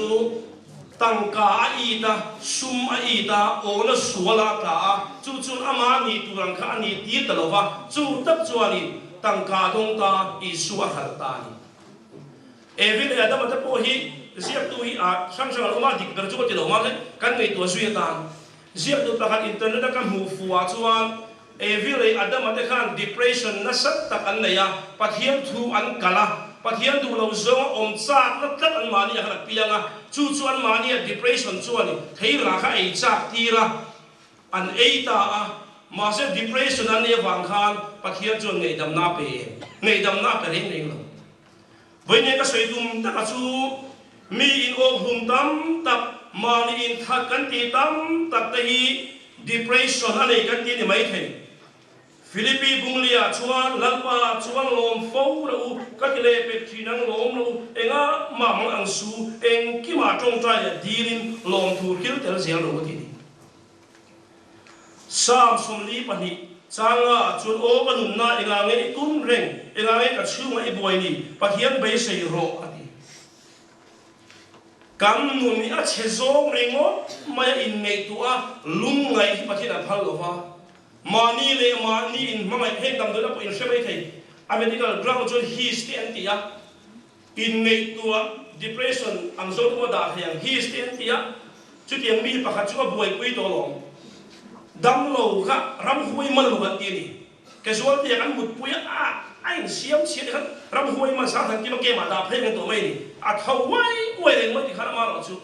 tangka a it a, sum a it a, awna sual a tla a, chu chuan ama nih tur ang kha a nih tir ta lo va, chu tak chuanin tangka a dawng ta, Isua a hralh ta a ni. Evi leh Adama te pawh hi ziaktu hi a hrang hrang an awm a, dik ber chu ka ti lo mahse kan ngaihtuah zui atan Ziaktu pakhat internet a ka hmuh fuh ah chuan Evi leh Adama te khan depression nasa tak an nei a, Pathian thu an kalh a, Pathian duh lo zawnga awm chakna tlat an mahni ah khan a piang a, chu chu an mahni ah depression chuan theirah kha ei chak tir a, an ei ta a, mahse depression an neih avang khan Pathian chuan ngaihdamna a pe em? Ngaihdamna a pe reng reng lo. Vawiin ka sawi tum taka chu mi in awkhlum tam tak, mahni inthat kan tih tam tak te hi depression a nei kan ti ni mai thei. Philippi Bunglia chuan Lalpa chuan lawm fo lo u, ka ti leh pek thin ang lawm lo u, enga mah mang ang su, engkimah tawngtai leh dilin lawm tur thil tel zel lo u ti ni. Psalm 42 changa chuan aw ka nunna enga nge i tum reng, enga nge ka chhungah i buai ni, Pathian beisei rawh a ti. Kan nun hi a chhe zawng ringawt mai a inngaihtuah a, lungngaih hi Pathian a phal lo va, mahni leh mahni inhmangaih heng damdawiina pawh inhre mai thei. A medical ground chuan his te an ti a, Inngaihtuah, depression, ang zawng te pawh dah thei ang his te an ti a, chutiang mi pakhat chu a buaipui tawh alawm. Damlo kha ramhuai man lo an ti a ni. Casualty ah kan mutpui a, a insiam chhiat te khan ramhuai man sang than kima game ah dah phei reng tawh mai a ni. A tho uai uai reng mai ti khan amaherawh chu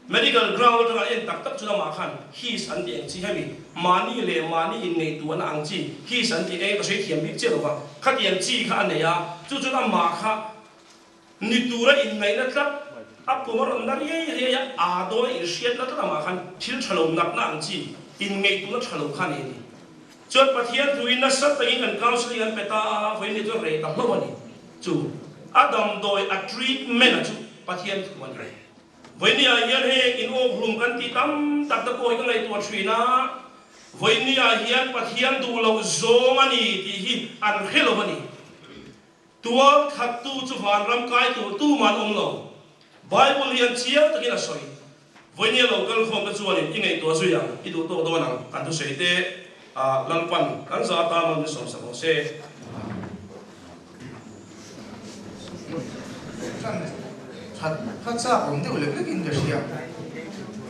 Medical ground atanga en tak tak chu lamah khan his an tih ang chi hemi mahni leh mahni inngaihtuahna ang chi his an tih eng ka sawi thiam bik chiah lova khatiang chi kha a nei a, chu chuan amah kha ni tura inngaihna tlat a pum a rawn na riai riai a, aa dawn a inhriatna tlat amah khan thil tha lo natna ang chi inngaihtuahna tha lo kha a nei a ni. Chuan Pathian thuin nasa takin kan counselling an pe ta a, vawiin ni chuan reh ta hlauh a ni. Chu a damdawi a treatment a chu Pathian thu a ni. Vawinia hian heng in awkhlum kan tih tam tak te pawh hi ka ngaihtuah thin a, Vawinia hian Pathian duh loh zawng a ni tih hi an hre lo a ni. Tual thattu chu vanram kai tur tuman awm lo. Bible hian chiang takin a sawi. Vawinia lo kal khawm te chuanin i ngaihtuah zui ang, i duh tawk dawn ang kan thusawi te Lalpan kan za tan rawn min sawmsak rawh se. Ṭan ṭhat kha chak awm deuh lek lekin ka hria.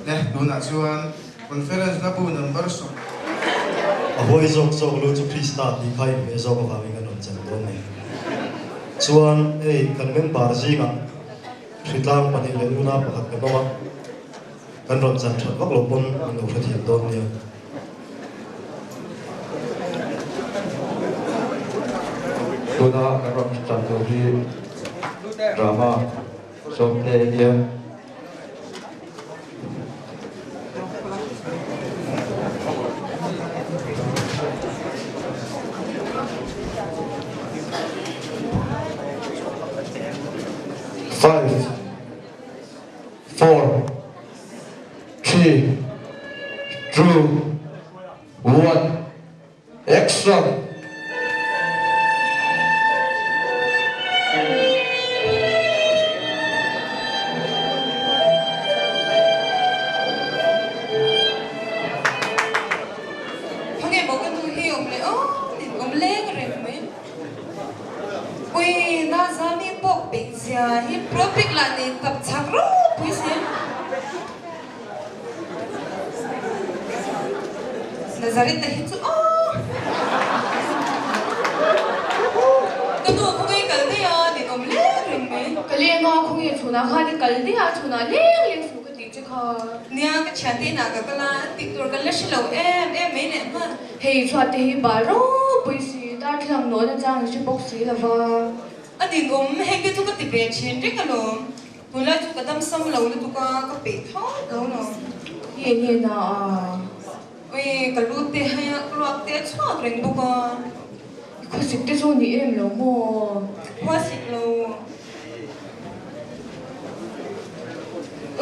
Le, tunah chuan conference hla bu number sawm. A huai zawk zawk lu chu Krista tih kha inhmeh zawk avangin kan rawn chan dawn a ni. Chuan hei kan member zingah hritlang pahnih leh luna pakhat kan awm a, kan rawn chan that vak lo pawn an lo hrethiam dawn nia. Tuna kan rawn chan tur hi drama Sawmte nia. Five, four, three, two, one, action! Khawnge maw ka nu hi awm leh aw nin awm leng reng mai. Ui Nazami pawh peih zia hi propic lah nei tap chak ropui si. Nazareth a hi chu aw! Ka nu khawnge kal daih a nin awm leng reng mai. Ka leng a, khawnge chhunah khan i kal daih a, chhunah leng leng suh ka tih che kha. Nia, ka thiante inah ka kal a, an tih tur kan la hre lo em em mai leh hman. Hei chhuat te hi bal ropui si, darthlalang nawhna chang i hre bawk si lova. A nin awm, heng te chu ka ti ve thin reng alawm. Tunlai chu ka dam sam lo lutuk a, ka peih thlawt lo lo. Nge nge na a? Ui, ka lut te hei a, ka ruak te a chhuak reng bawk a. I khuasik te chu ni em lo maw? Khuasik lo.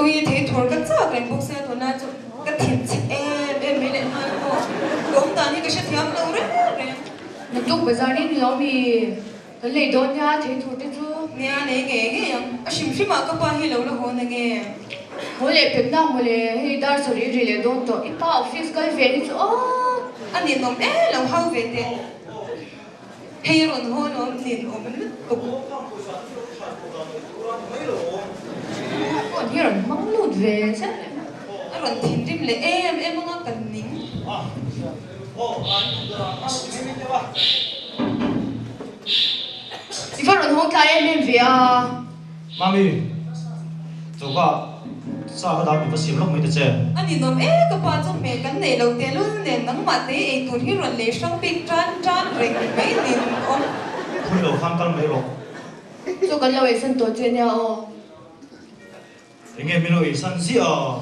Ui, thei thur ka chak reng bawk sia tunlai chu ka thinchhe em em mai leh nghal pawh. Ka awm dan hi ka hrethiam lo reng reng. Naktuk bazar ni ni lo mi? Kan lei dawn nia thei tur te chu. Nia lei ngei ngei ang. A hrim hrim ah ka pa hi lo la haw na nge. Haw leh pek nak mawle, hei dar sarih ri leh dawn tawh. I pa office kal ve hi chu aw. A ninawm e lo hau ve teh. Hei a rawn haw alawm ninawm lutuk. Phone hi a rawn hmang lut ve zel em. A rawn thinrim leh em em anga kan ning. I va rawn hawng tlai em em ve a. Mami, choka sa ka dah mi va siam lawk mai ta che. A ninawm e ka pa chu hmel kan nei lo tehlul nen nangmah te ei tur hi rawn lei hrang bik tan tan reng mai ninawm. Phui lo khan kal mai rawh. Chaw kan lo eisan tawh che nia aw. Enge min lo eisan ziah a?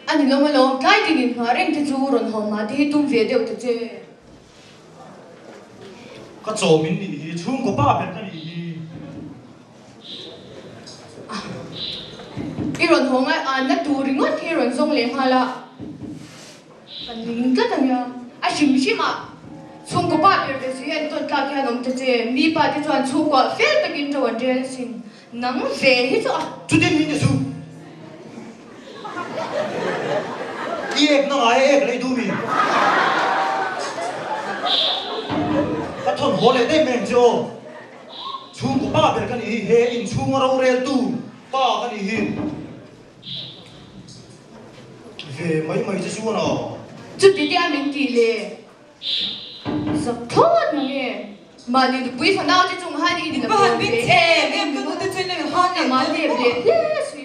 A ni lawm alawm, tlai ding in nghah reng te chu rawn haw hma te hi tum ve deuh ta che. Ka chaw min nih hi, chhungkaw pa ber ka nih hi. I rawn haw ngai a, na tur ringawt hi rawn zawng leh nghal a. Kan ning tlat a nia. A hrim hrim a, chhungkaw pa ber ve si hian tawn tlak hian awm ta che. Mi pa te chuan chhungkaw fel takin ṭo an rel asin. Nang ve hi chu a. Chutin min ti chu. I ek na ngai a ek lei duh mi. Ka thawn haw leh daih mai ang che aw. Chhungkaw pa ber ka nih hi, he inchhunga roreltu pa ka nih hi. Ve mai mai che chuan aw. Chuti te a min tih le. Zak thlawt na nge? Mahni nupui fanau te chung han i ni la pawn ve em em ringawt a mahni lep leh hle si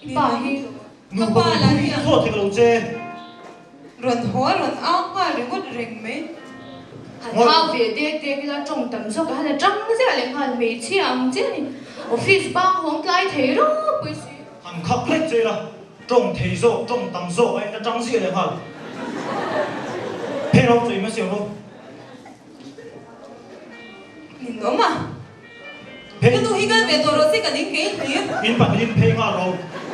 i pa hi. Ka pa lah hi a thlawt thek lo che. Rawn haw rawn au nghal ringawt reng mai. Han thau ve dek dek ila tawng tam zawk a han a tang ziah leh nghal hmeichhia ang chiah a ni. Office bang hawng tlai thei ropui si. Han khak hlek che ila Tawng thei zawk, tawng tam zawk a in atang ziah leh nghal. Phei ro chu i hma siam ro. Min awm a. Phei. Ka nu hi kal ve tawh rawh se ka ning kei hlir. In pahnihin phei nghal ro.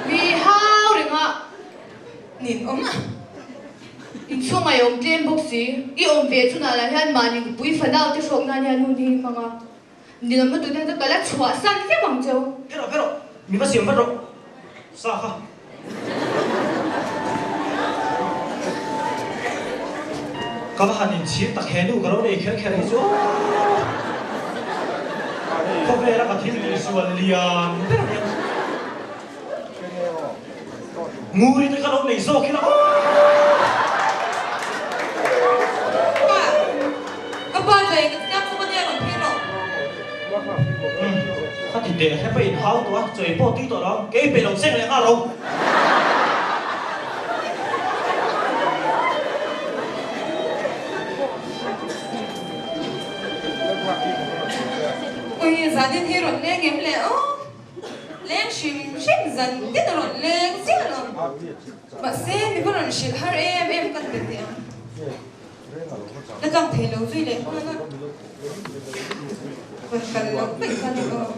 Mi hau reng a. Nin awm a. Inchhung a i awm tlem bawk si. I awm ve chunah lah hian mahni nupui fanau te hrawk nan hian hun hi i hmang a. Ni lam lutuk hian ka kal a chhuah san vek ang cheu. Ve rawh, ve rawh, mi va siam vat rawh, sa kha. Ka va han inchhir tak he nu ka lo nei kher kher hi chu aw. Khawvela ka thil tihsual lian ber a nia. Nguri te kha lo nei zawk ila aw. Pa, ka pa zai ka chak chu ka nia rawn phei rawh. Umm, ka ti teh hrep a inhau tawh a, chawi pawh tui tawh lo ang, kei peih lo cheng leh nghal lo. Ui, zanin hi rawn leng em le aw. Leng hrim hrim zan tin a rawn leng chiah lo. Mahse, mi va rawn hrilh har em em kan ti teh ang. La tlang thei lo zui leh nghal a. Rawn kal loh paih kha ni aw.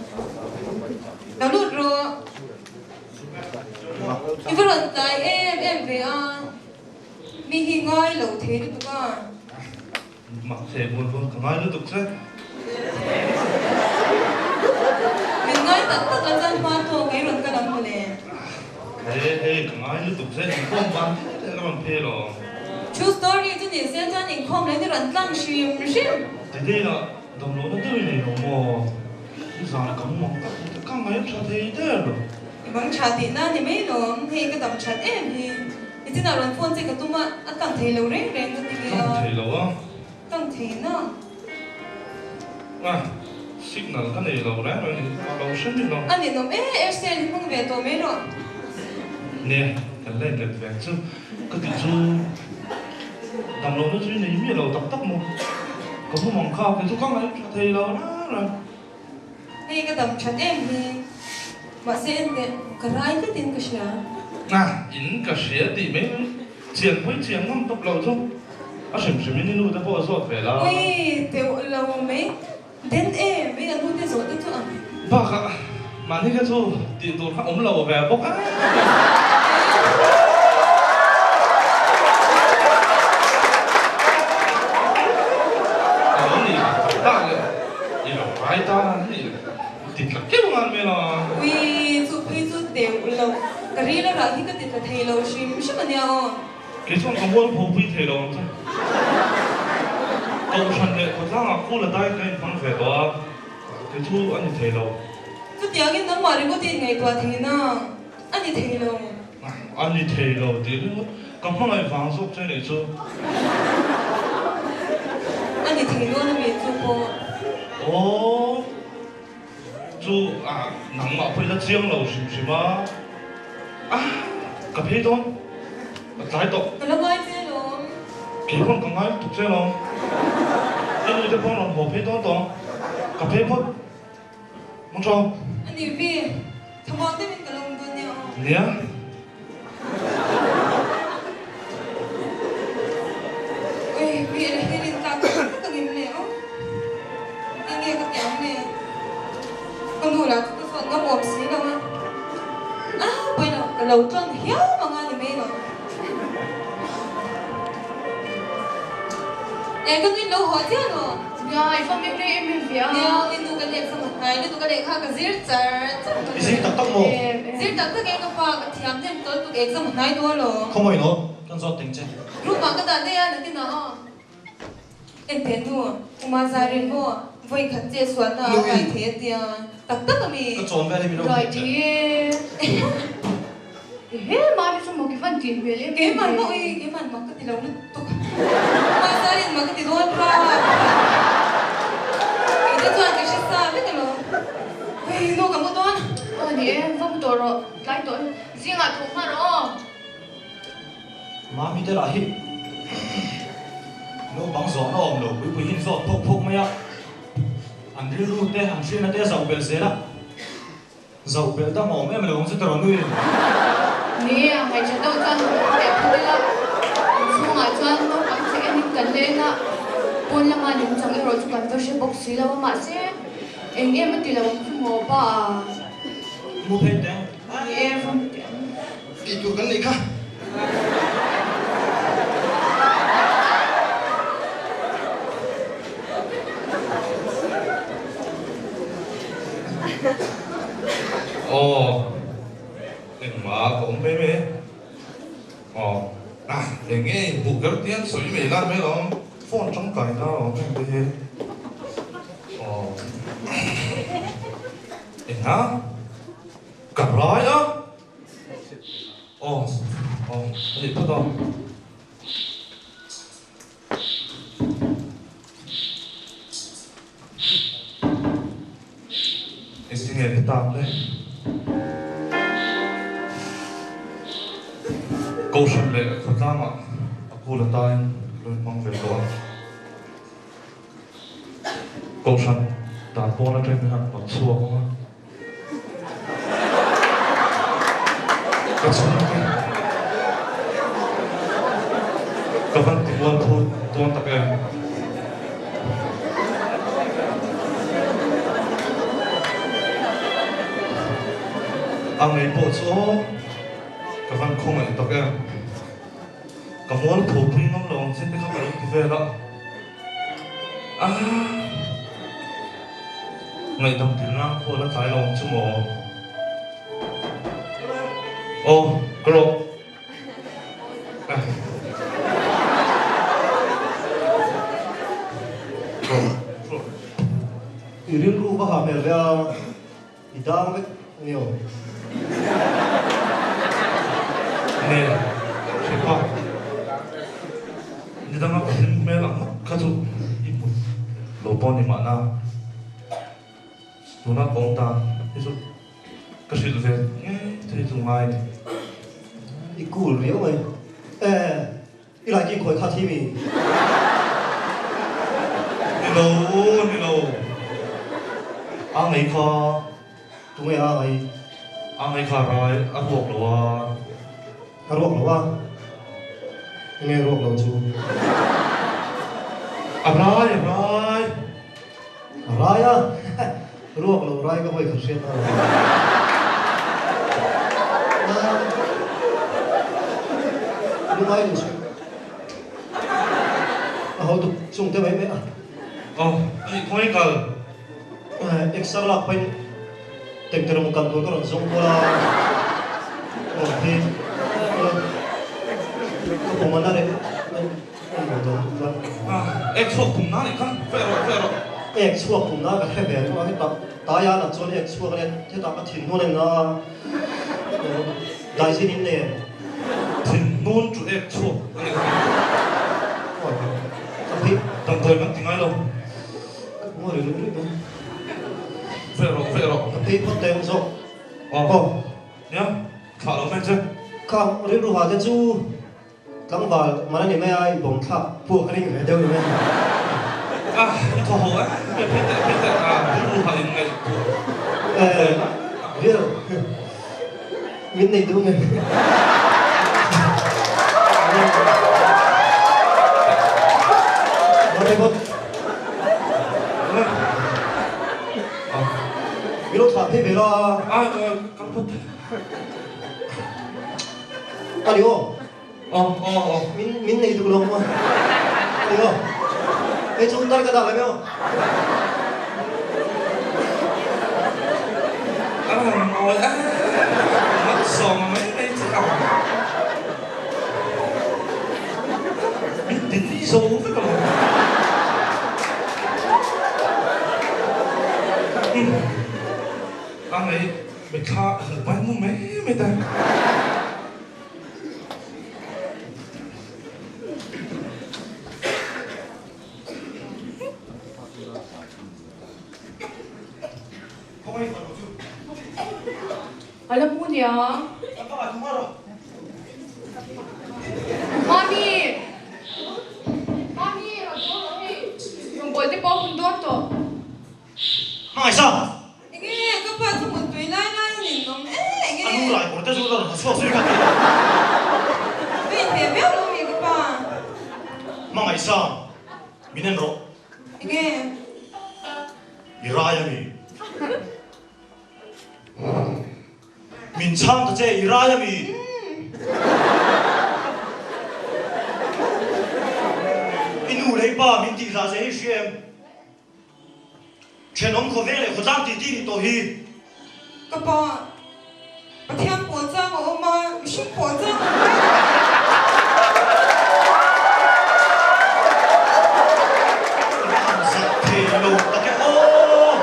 Lo lut rawh. I va rawn tlai em em ve a. Mi hi ngai lo thei lutuk a. Mak thei bual dawn ka ngai lutuk che. Min ngai tak tak a chuan hma tawk ei rawn kal ang mawle. He hei ka ngai lutuk che inkhawm van thil te ka rawn phei lo. True story chu ni se chuan inkhawm leh ni rawn tlang hrim hrim. Didei lah damlohna deuh i nei lo maw? I zan ka mu ang tak tak ka ngai tha thei der lo. I bang tha tihna ni mai lawm, hei ka dam that em hi. I chinah rawn phone che ka tum a, a tang thei lo reng reng ka ti ve a. Tang thei lo a. Tang thei na. A, signal ka nei lo reng reng ni, ka lo hre mi lo. A ninawm e, Aircel hi hmang ve tawh mai rawh. Nia, kan la inlet ve ang chu. Ka tih chu damlohna chu i nei miah lo tak tak maw? Ka hmu mang kha, kei chu ka ngaih tha thei lo reng reng. Hei ka dam that em hi. Mahse enteh, ka rai tlatin ka hria. A, in ka hria tih mai mai. Chian pui chian ngam tawp lo chu. A hrim hrimin i nu te pawh a zawt ve la. Ui, teuh lo mai. Den e, mai a nu te zawh te chu ang. Bakah, mahni kha chu tih tur kha awm lo ve bawk a. A lo ni tak tak leh i lo rai ta a nih leh ti tla keuh ngan mai la. Ui, chu phei chu teuh lo. Ka ril a rah hi ka ti tla thei lo hrim hrim a nia aw. Kei chuan ka mual pho pui thei lo ang che. Kohhran leh khawtlangah kul a dai ka inhmang ve tawh a, kei chu a ni thei lo. Chutiangin nangmah ringawt i inngaihtuah thei na, a ni thei lo. A ni thei lo tih ringawt ka hmangaih vang zawk che nih chu. A ni thei dawn a mi chu pawh. Aw, chu nangmah pawh i la chiang lo hrim hrim a. A, ka phei dawn. Ka tlai tawh. Ka la ngai che alawm. Kei pawn ka ngai lutuk che alawm. I nu te pawh rawn haw phei dawn tawh ang. Ka phei phawt. Mawng tho. A ni vi. Thlamuang deuhin ka lo awm dawn nia aw. Nia. Ui, mi ela hi rin tlak tak tak ang em le aw. Enge ka ti ang le. Ka nu lah chu ka zawt ngam awm si lo a. A pawi lo, ka lo tlawn hiau ang a ni mai lo. E ka nuin lo haw chiah lo. Nia, i va meng rei em em ve a. Nia, i nu ka lehkha ma hnai lutuk a lehkha ka zir char char I zir tak tak maw? Zir tak tak e ka pa, ka thiam hnem tawl tuk exam hnai dawn lo. Khawmawi no, kan zawt teng che. Room ah ka dah daih a, nakin ah aw. Enteh nu, Uma Zarin maw vawi khat che sualna a rai thei a tia, tak tak a mi? Ka chawn vel hi min lo Rai hmuh thei e. Ehe, mami chu mak i van tih hmel em em ve. Keimah maw ui, keimah mak ka ti lo lutuk. Uma Zarin mak ka ti dawn kha. Kei te chuan ka hre sa vek alawm. Ui, nu ka mu dawn. Aw ni e, va mu tawh rawh, tlai tawh e. Zingah tho hma rawh aw. Mami te lah hi naupang zawhna awm lo pui pui hi an zawt phawk phawk mai a, an rilru te an hriatna te a zauh belh zel a, zauh belh dang a awm em lo ang chu tiraw nui. Ni a, ngaihṭha deuh chuan kan awm leh phawt ila, inchhungah chuan naupang che enin kan len a, pawn lama nungchang erawh chu kan va hre bawk si lo a, mahse eng em a ti lo ang chu maw pa a. Mu phei teh ang. Ni e, va mu teh ang. Tih tur kan neih kha. Aw, engmah ka awm mai mai. Aw, ah, eng nge inhmuh kher tian sawi mai la mai lawm. Phone tangkai na lawm heng te hi. Aw. Enga? Ka rai a? Aw, aw, a nih phawt a. Engtinge ka tak le? Kohhran leh khawtlangah a kul atain ka lo inhmang ve tawh a. Kohhran dan pawn atangin min han hnawt chhuak ang a. Ka chhungte ka van ti mual phu dawn tak em? A ngei pawh chu aw ka van khawngaih tak em? Ka mual phu pui ngam lo ang che te kha ka lo ti vel a. A ngaihdam dil nan khual a tlai lo ang chu maw? Aw, ka rawh. I rilru va ha hmel ve a, i dang vek ania aw. Nge, hrepa, nidanga ka hlim hmel ang ngawt kha chu i hmu lo pawh ni mahna, tuna ka awm dan hi chu ka hrilh ve ngei thei chu ngai ni. I cool riau mai. Eh, I laiking khawi kha thi mi? Ni lo, ni lo. A ngei kha. Tunge a ngei? A ngei kha rai a ruak lo a. A ruak lo a? Enge ruak lo chu? A rai, a rai. A rai a? Ruak lo rai ka hawi khat hriat na lo. Lungai lu chu a ho tuk chung te mai mai a. Aw, ani khawnge kal? Exer lak pahin tengterung kal tur ka rawn zawng kual a. Aw hi ka pawm a na reh. Ek chhuak pum na nih kha, feh rawh, feh rawh. Ek chhuak pum na ka hre ve ringawt a, hetah taia nat chuan ek chhuak ania, hetah ka thinhnun a ina daizin in nei em? Thinhnun chu ek chhuak a nih kha. Ka phei. Damdawi kan ti ngai lo. Ka ngawi ri ring ring mai. Feh rawh, feh rawh. Ka phei phawt teh ang zawk. Aw. Nia, thlah lo mai che. Kha rilru ha te chu. Tlangval man a ni mai a, i bawm thlak puak a ring ve deuh ni mai. A, i thaw haw em em phei teh phei teh a, rilru ha in ngaih tur. Eh, Bill, min nei duh nge? Mate bawk. Min lo thlah phei ve la. A, ka phawt. A ni aw. Aw aw aw. Min min nei duh lo maw? A ni aw. Hei chu dar ka dah lem e aw. A rawn ngawi a, malsawm a mai mai che ang. Min ti nui zo vek alawm. A ngei mitthla a hmuh mai mu mai mai ta. A la mu nia. Mami! Mami, rawn tho rawh hei. Rawngbawlte te pawh a hun dawn tawh. Hmangaihsa! Enge ka pa chu muttui lai lai a nin awm e enge. A nu rai kawr te chu la rawn ha chhuak zui ka ti. Ka inhmeh viau lo mi ka pa. Hmangaihsa, min en rawh. Enge. I rai a mi. Min chhang ta che, i rai a mi. I nu leh i pa min tihzah zeh hi hria em? Thenawm khawvel leh khawtlang tih tih nih tawh hi. Ka pa, Pathian pawl chang a awm a, mihring pawl chang a awm mai. I va han zak thei lo tak e aw!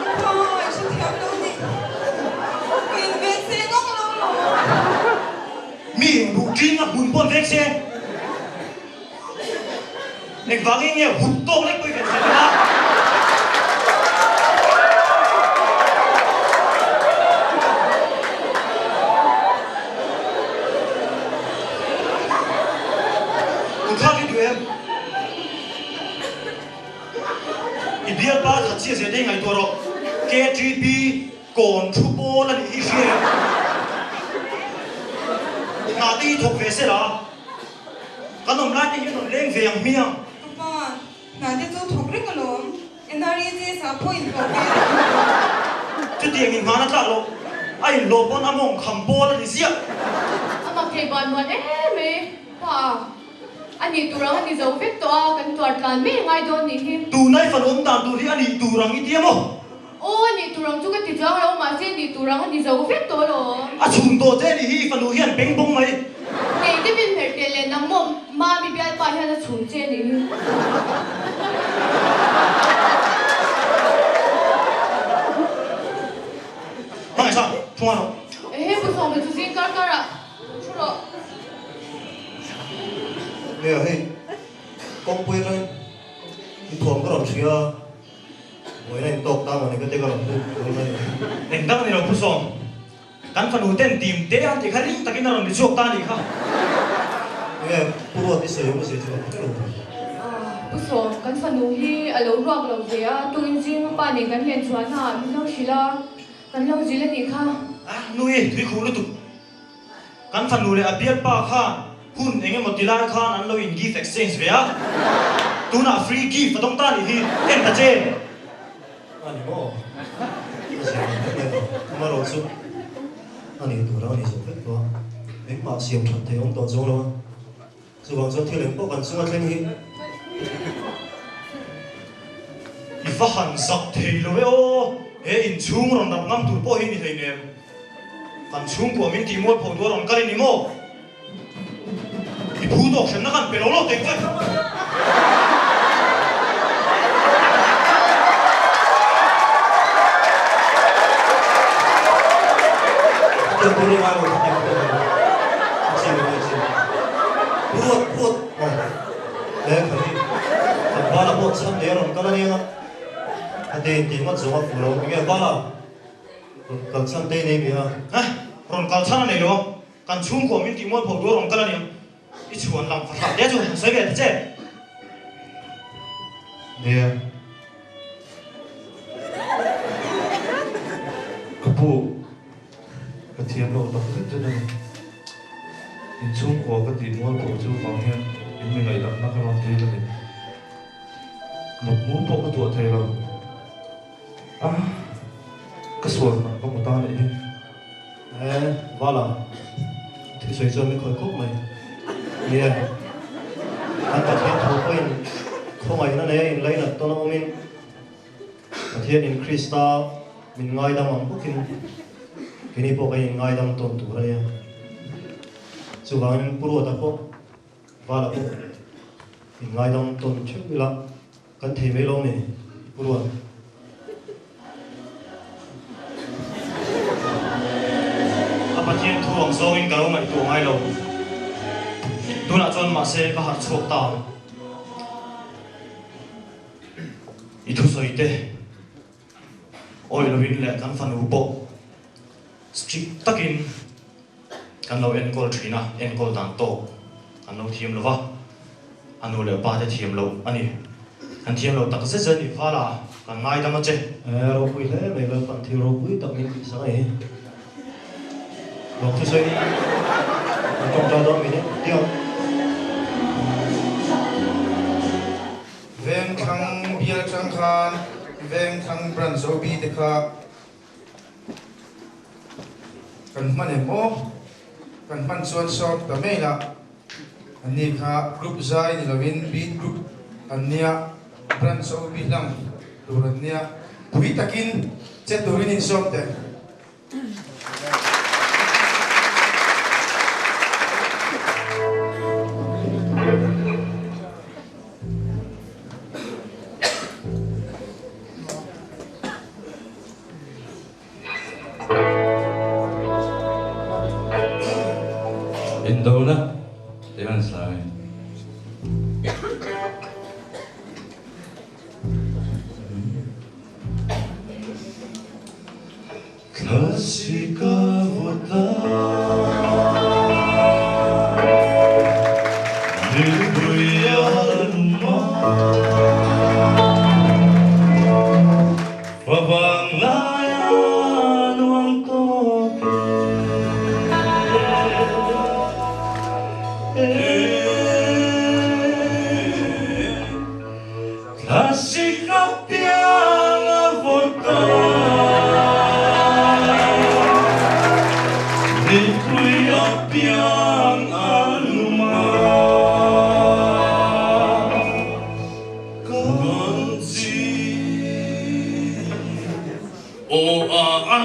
Ka pa, i hrethiam lo ni. Engvangin nge hup tawk lek pawh i ven thei lo a? Kuthlak i duh em? I bialpa that chiah zia te hi ngaihtuah rawh. KTP kawn thu pawl a nih hi hria em? Hna te hi thawk ve se la. Kan awm lai te hian rawn leng ve ang hmiang. Ka pa, hna te chu thawk reng alawm. NREG sa pawh inhlawh ve reng alawm. Chutiang in hmana tlak loh, a inhlawh pawn a mawng kham pawl a ni ziah. A mak thei ban ban em mai. Pa, a nih tur ang a ni zo vek tawh a, kan tuar tlan mai ngai dawn nih hi. Tunai fanu awm dan tur hi a nih tur ang i tia maw? Aw, a nih tur ang chu ka ti chuang lo, mahse nih tur ang a ni zo vek tawh alawm. A chhun tawh che a nih hi, i fanu hian beng bawng mai. Kei te min hmerh teh leh nang maw Mami bialpa hian a chhun che a nih hi. Hmangaih sang, thu ngan rawh. Ehe, Pu Sawma chu zing kar kar ah thu rawh. Nia hei, kawngpui atangin i thuam ka rawn hria a. Buaina in tawk ta maw ni ka te ka rawn lut dawn a ni. Eng dang a ni lo Pu Sawm, kan fanu ten tim te an tih kha ring takin a rawn ri chhuak ta a nih kha. Enge Pu Ruat i sawi awm zia chu ka hre lo thei. Pu Sawm, kan fanu hi a lo ruak lo ve a, tungin zing a pa nen kan len chhuahna ah min lo hrilh a, kan lo zil a nih kha. Nui, tui khuh lutuk. Kan fanu leh a bialpa khan hun eng emaw ti lai khan an lo in gift exchange ve a, tunah free gift a dawng ta nih hi, en ta che! A ni maw? A zir ang vek mai tawh. Amarawh chu a nih tur ang a ni zawh vek tawh a, engmah siam that thei awm tawh chuang lo a. Chuvang chuan thil eng pawh kan chunga thleng hi. I va han zak thei lo e aw, he inchhung rawn rap ngam tur pawh hi ni hleinem. Kan chhungkua min tih mual pho duh a rawn kal i ni maw? I phu tawk hremna kan pe lo lo teng che. Hetiang tur hi ngai lo, hetiang tur hi ngai lo. A chi lo, a chi lo. Ruat, ruat, aw. He kha hi kan bala pawh chhan leh a rawn kal a nia. Heti tih ngawt zawng a fuh lo. Enge bala rawn kal chhan te i nei ve a? Eh, rawn kal chhan a nei lo a. Kan chhungkua min tih mual pho tur a rawn kal a nia. I chhuan lang fahrah te chu han sawi ve ta che. Nia. Ka pu, ka thiam lo tak zet zet a ni. Inchhungkua ka tih mual pawh chu vang hian in mi ngaihdamna ka rawn dil a ni. Mutmu pawh ka tuah thei lo. A, ka sual hman ka hmu ta a nih hi. He Vala thusawi chuan min khawih khawp mai. Nia, kan Pathian thu pawhin khawngaihna nei a inlainat tawn a awmin Pathianin Krista min ngaidam ang bawkin keini pawh kan inngaidam tawn tur a nia. Chuvangin Pu Ruata pawh Vala pawh inngaidam tawn theuh ila Kan thei mai lo ni, Pu Ruat. A Pathian thu ang zawngin ka lo ngaihtuah ngai lo. Tunah chuan mahse ka harh chhuak ta. I thusawi te awi lovin leh kan fanu pawh strict takin Kan lo enkawl thin a, enkawl dan tawk kan lo thiam lo va, a nu leh pa te thiam loh a ni. Kan thiam lo tak zet zet ni vala kan ngaidam a che. Eh, ropui hle mai Lalpan thil ropui tak min tih sak a ni. Lawk thusawi kan tawngtai dawn min e, tiang. Vengthlang bial tang khan Vengthlang Branch OB te kha Kan hman em aw? Kan hman chuan sawm ta mai la. Anni kha group zai ni lovin beat group an nia, branch OB hlang tur an nia. Pui takin che turin insawm teh. Indona tih an sawi. Thlasik a vawt a, nipui a lum a, favang lai a nuam tawk e. Thlasik a piang a vawt a, Nipui a piang a lum a, Kan chi aw a a.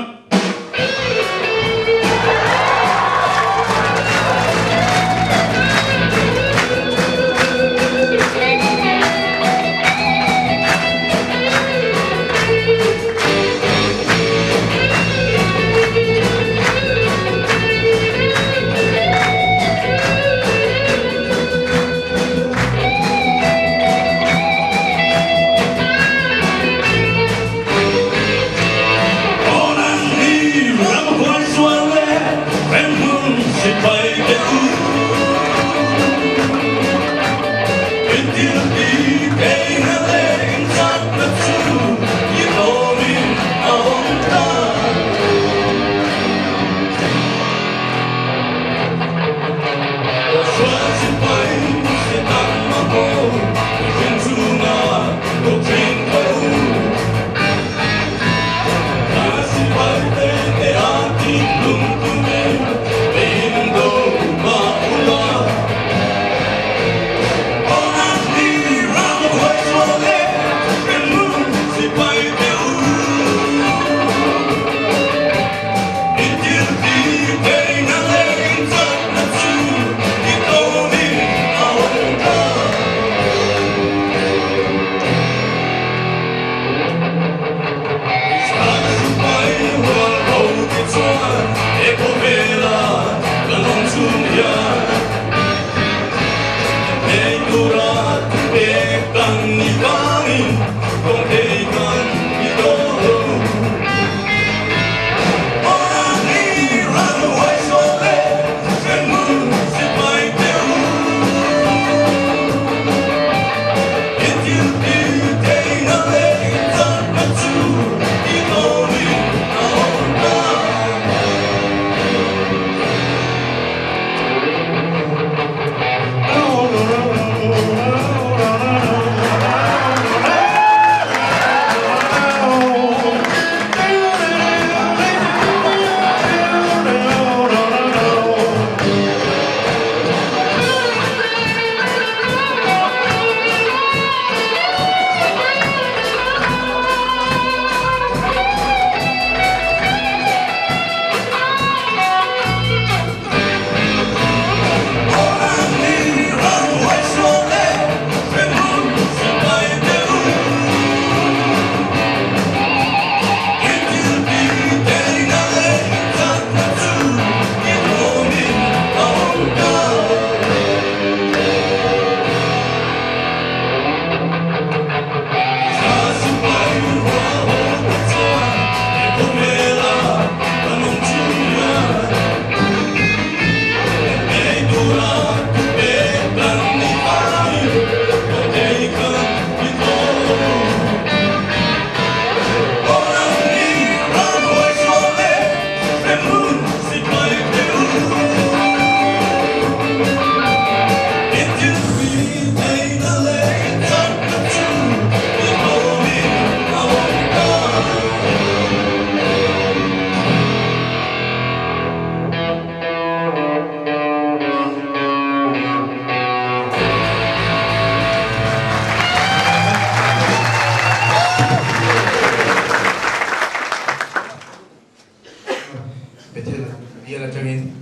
Bethel bial atangin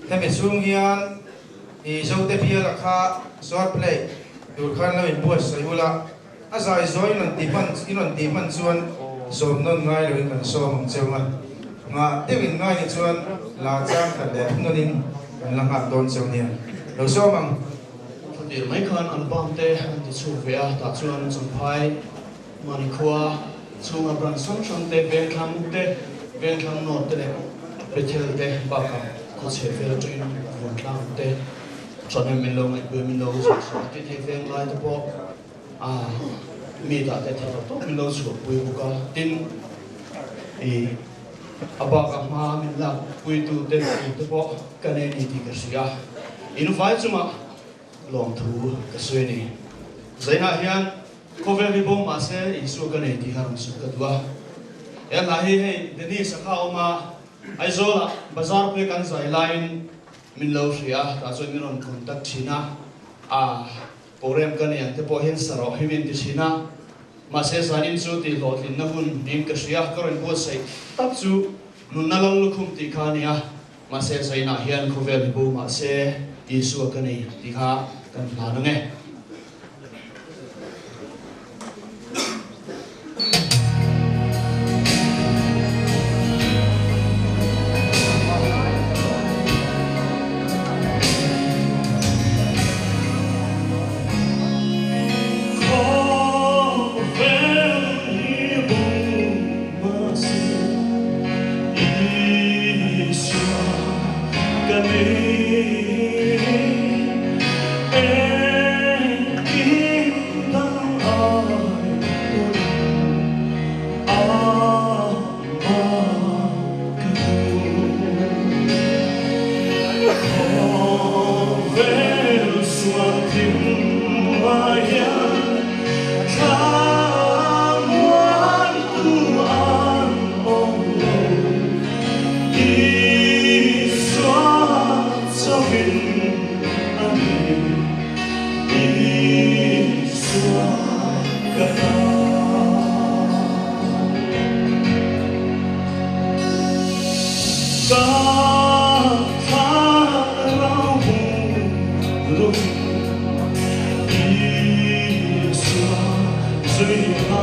hemi chhung hian i Zote biala kha short play tur khan lo inbuatsaih ula, a zai zawi in rawn ti hman in rawn tih hman chuan zawm nawn ngai loin kan sawm ang cheu a, nghah deuh in ngai ni chuan la chang khat leh thum nawnin kan la nghak dawn cheu nia, lo sawm ang. Thlir mai khan an bang te an ti chhuk ve a, tah chuan Champhai Mahni khua chhunga branch hrang hrang te, veng thlang te, Vengthlang North te leh Bethel te bakah khawchhe vel atangin Vuantlang te chuan min lo ngaihpui min lo chhuahchhuah a tin hei Venglai te pawh a mi dah te theih loh tawp min lo chhuahpui bawk a tin ih a bakah hma min lakpuitu te tur te pawh ka nei a ni tih ka hria in vai chungah lawmthu ka sawi a ni. Zainah hian khawvel hi bo mahse Isua ka nei tih kha rawn sawi ka duh a. He hla hi hei Dennis a kha a awm a, Aizawlah bazar pui kan zai laiin min lo hria a, tah chuan min rawn contact thin a, a program ka nei ang te pawh hian sa rawh hi min ti thin a, mahse zanin chu tih hlawhtlinna hun niin ka hria, ka rawn buatsaih tak chu nunna lal lukhum tih kha a ni a. Mahse Zainah hian khawvel hi bo mahse Isua ka nei tih kha kan hlan ang e. Khawvel hi bo mahse Isua ka nei engkim dang ai pawn amah ka duh. Khawvel sual thim ah hian thlamuantu an awm lo. Isua chauhin a ni, Isua ka ta. Ka thlarau hmu lovin Isua zui a.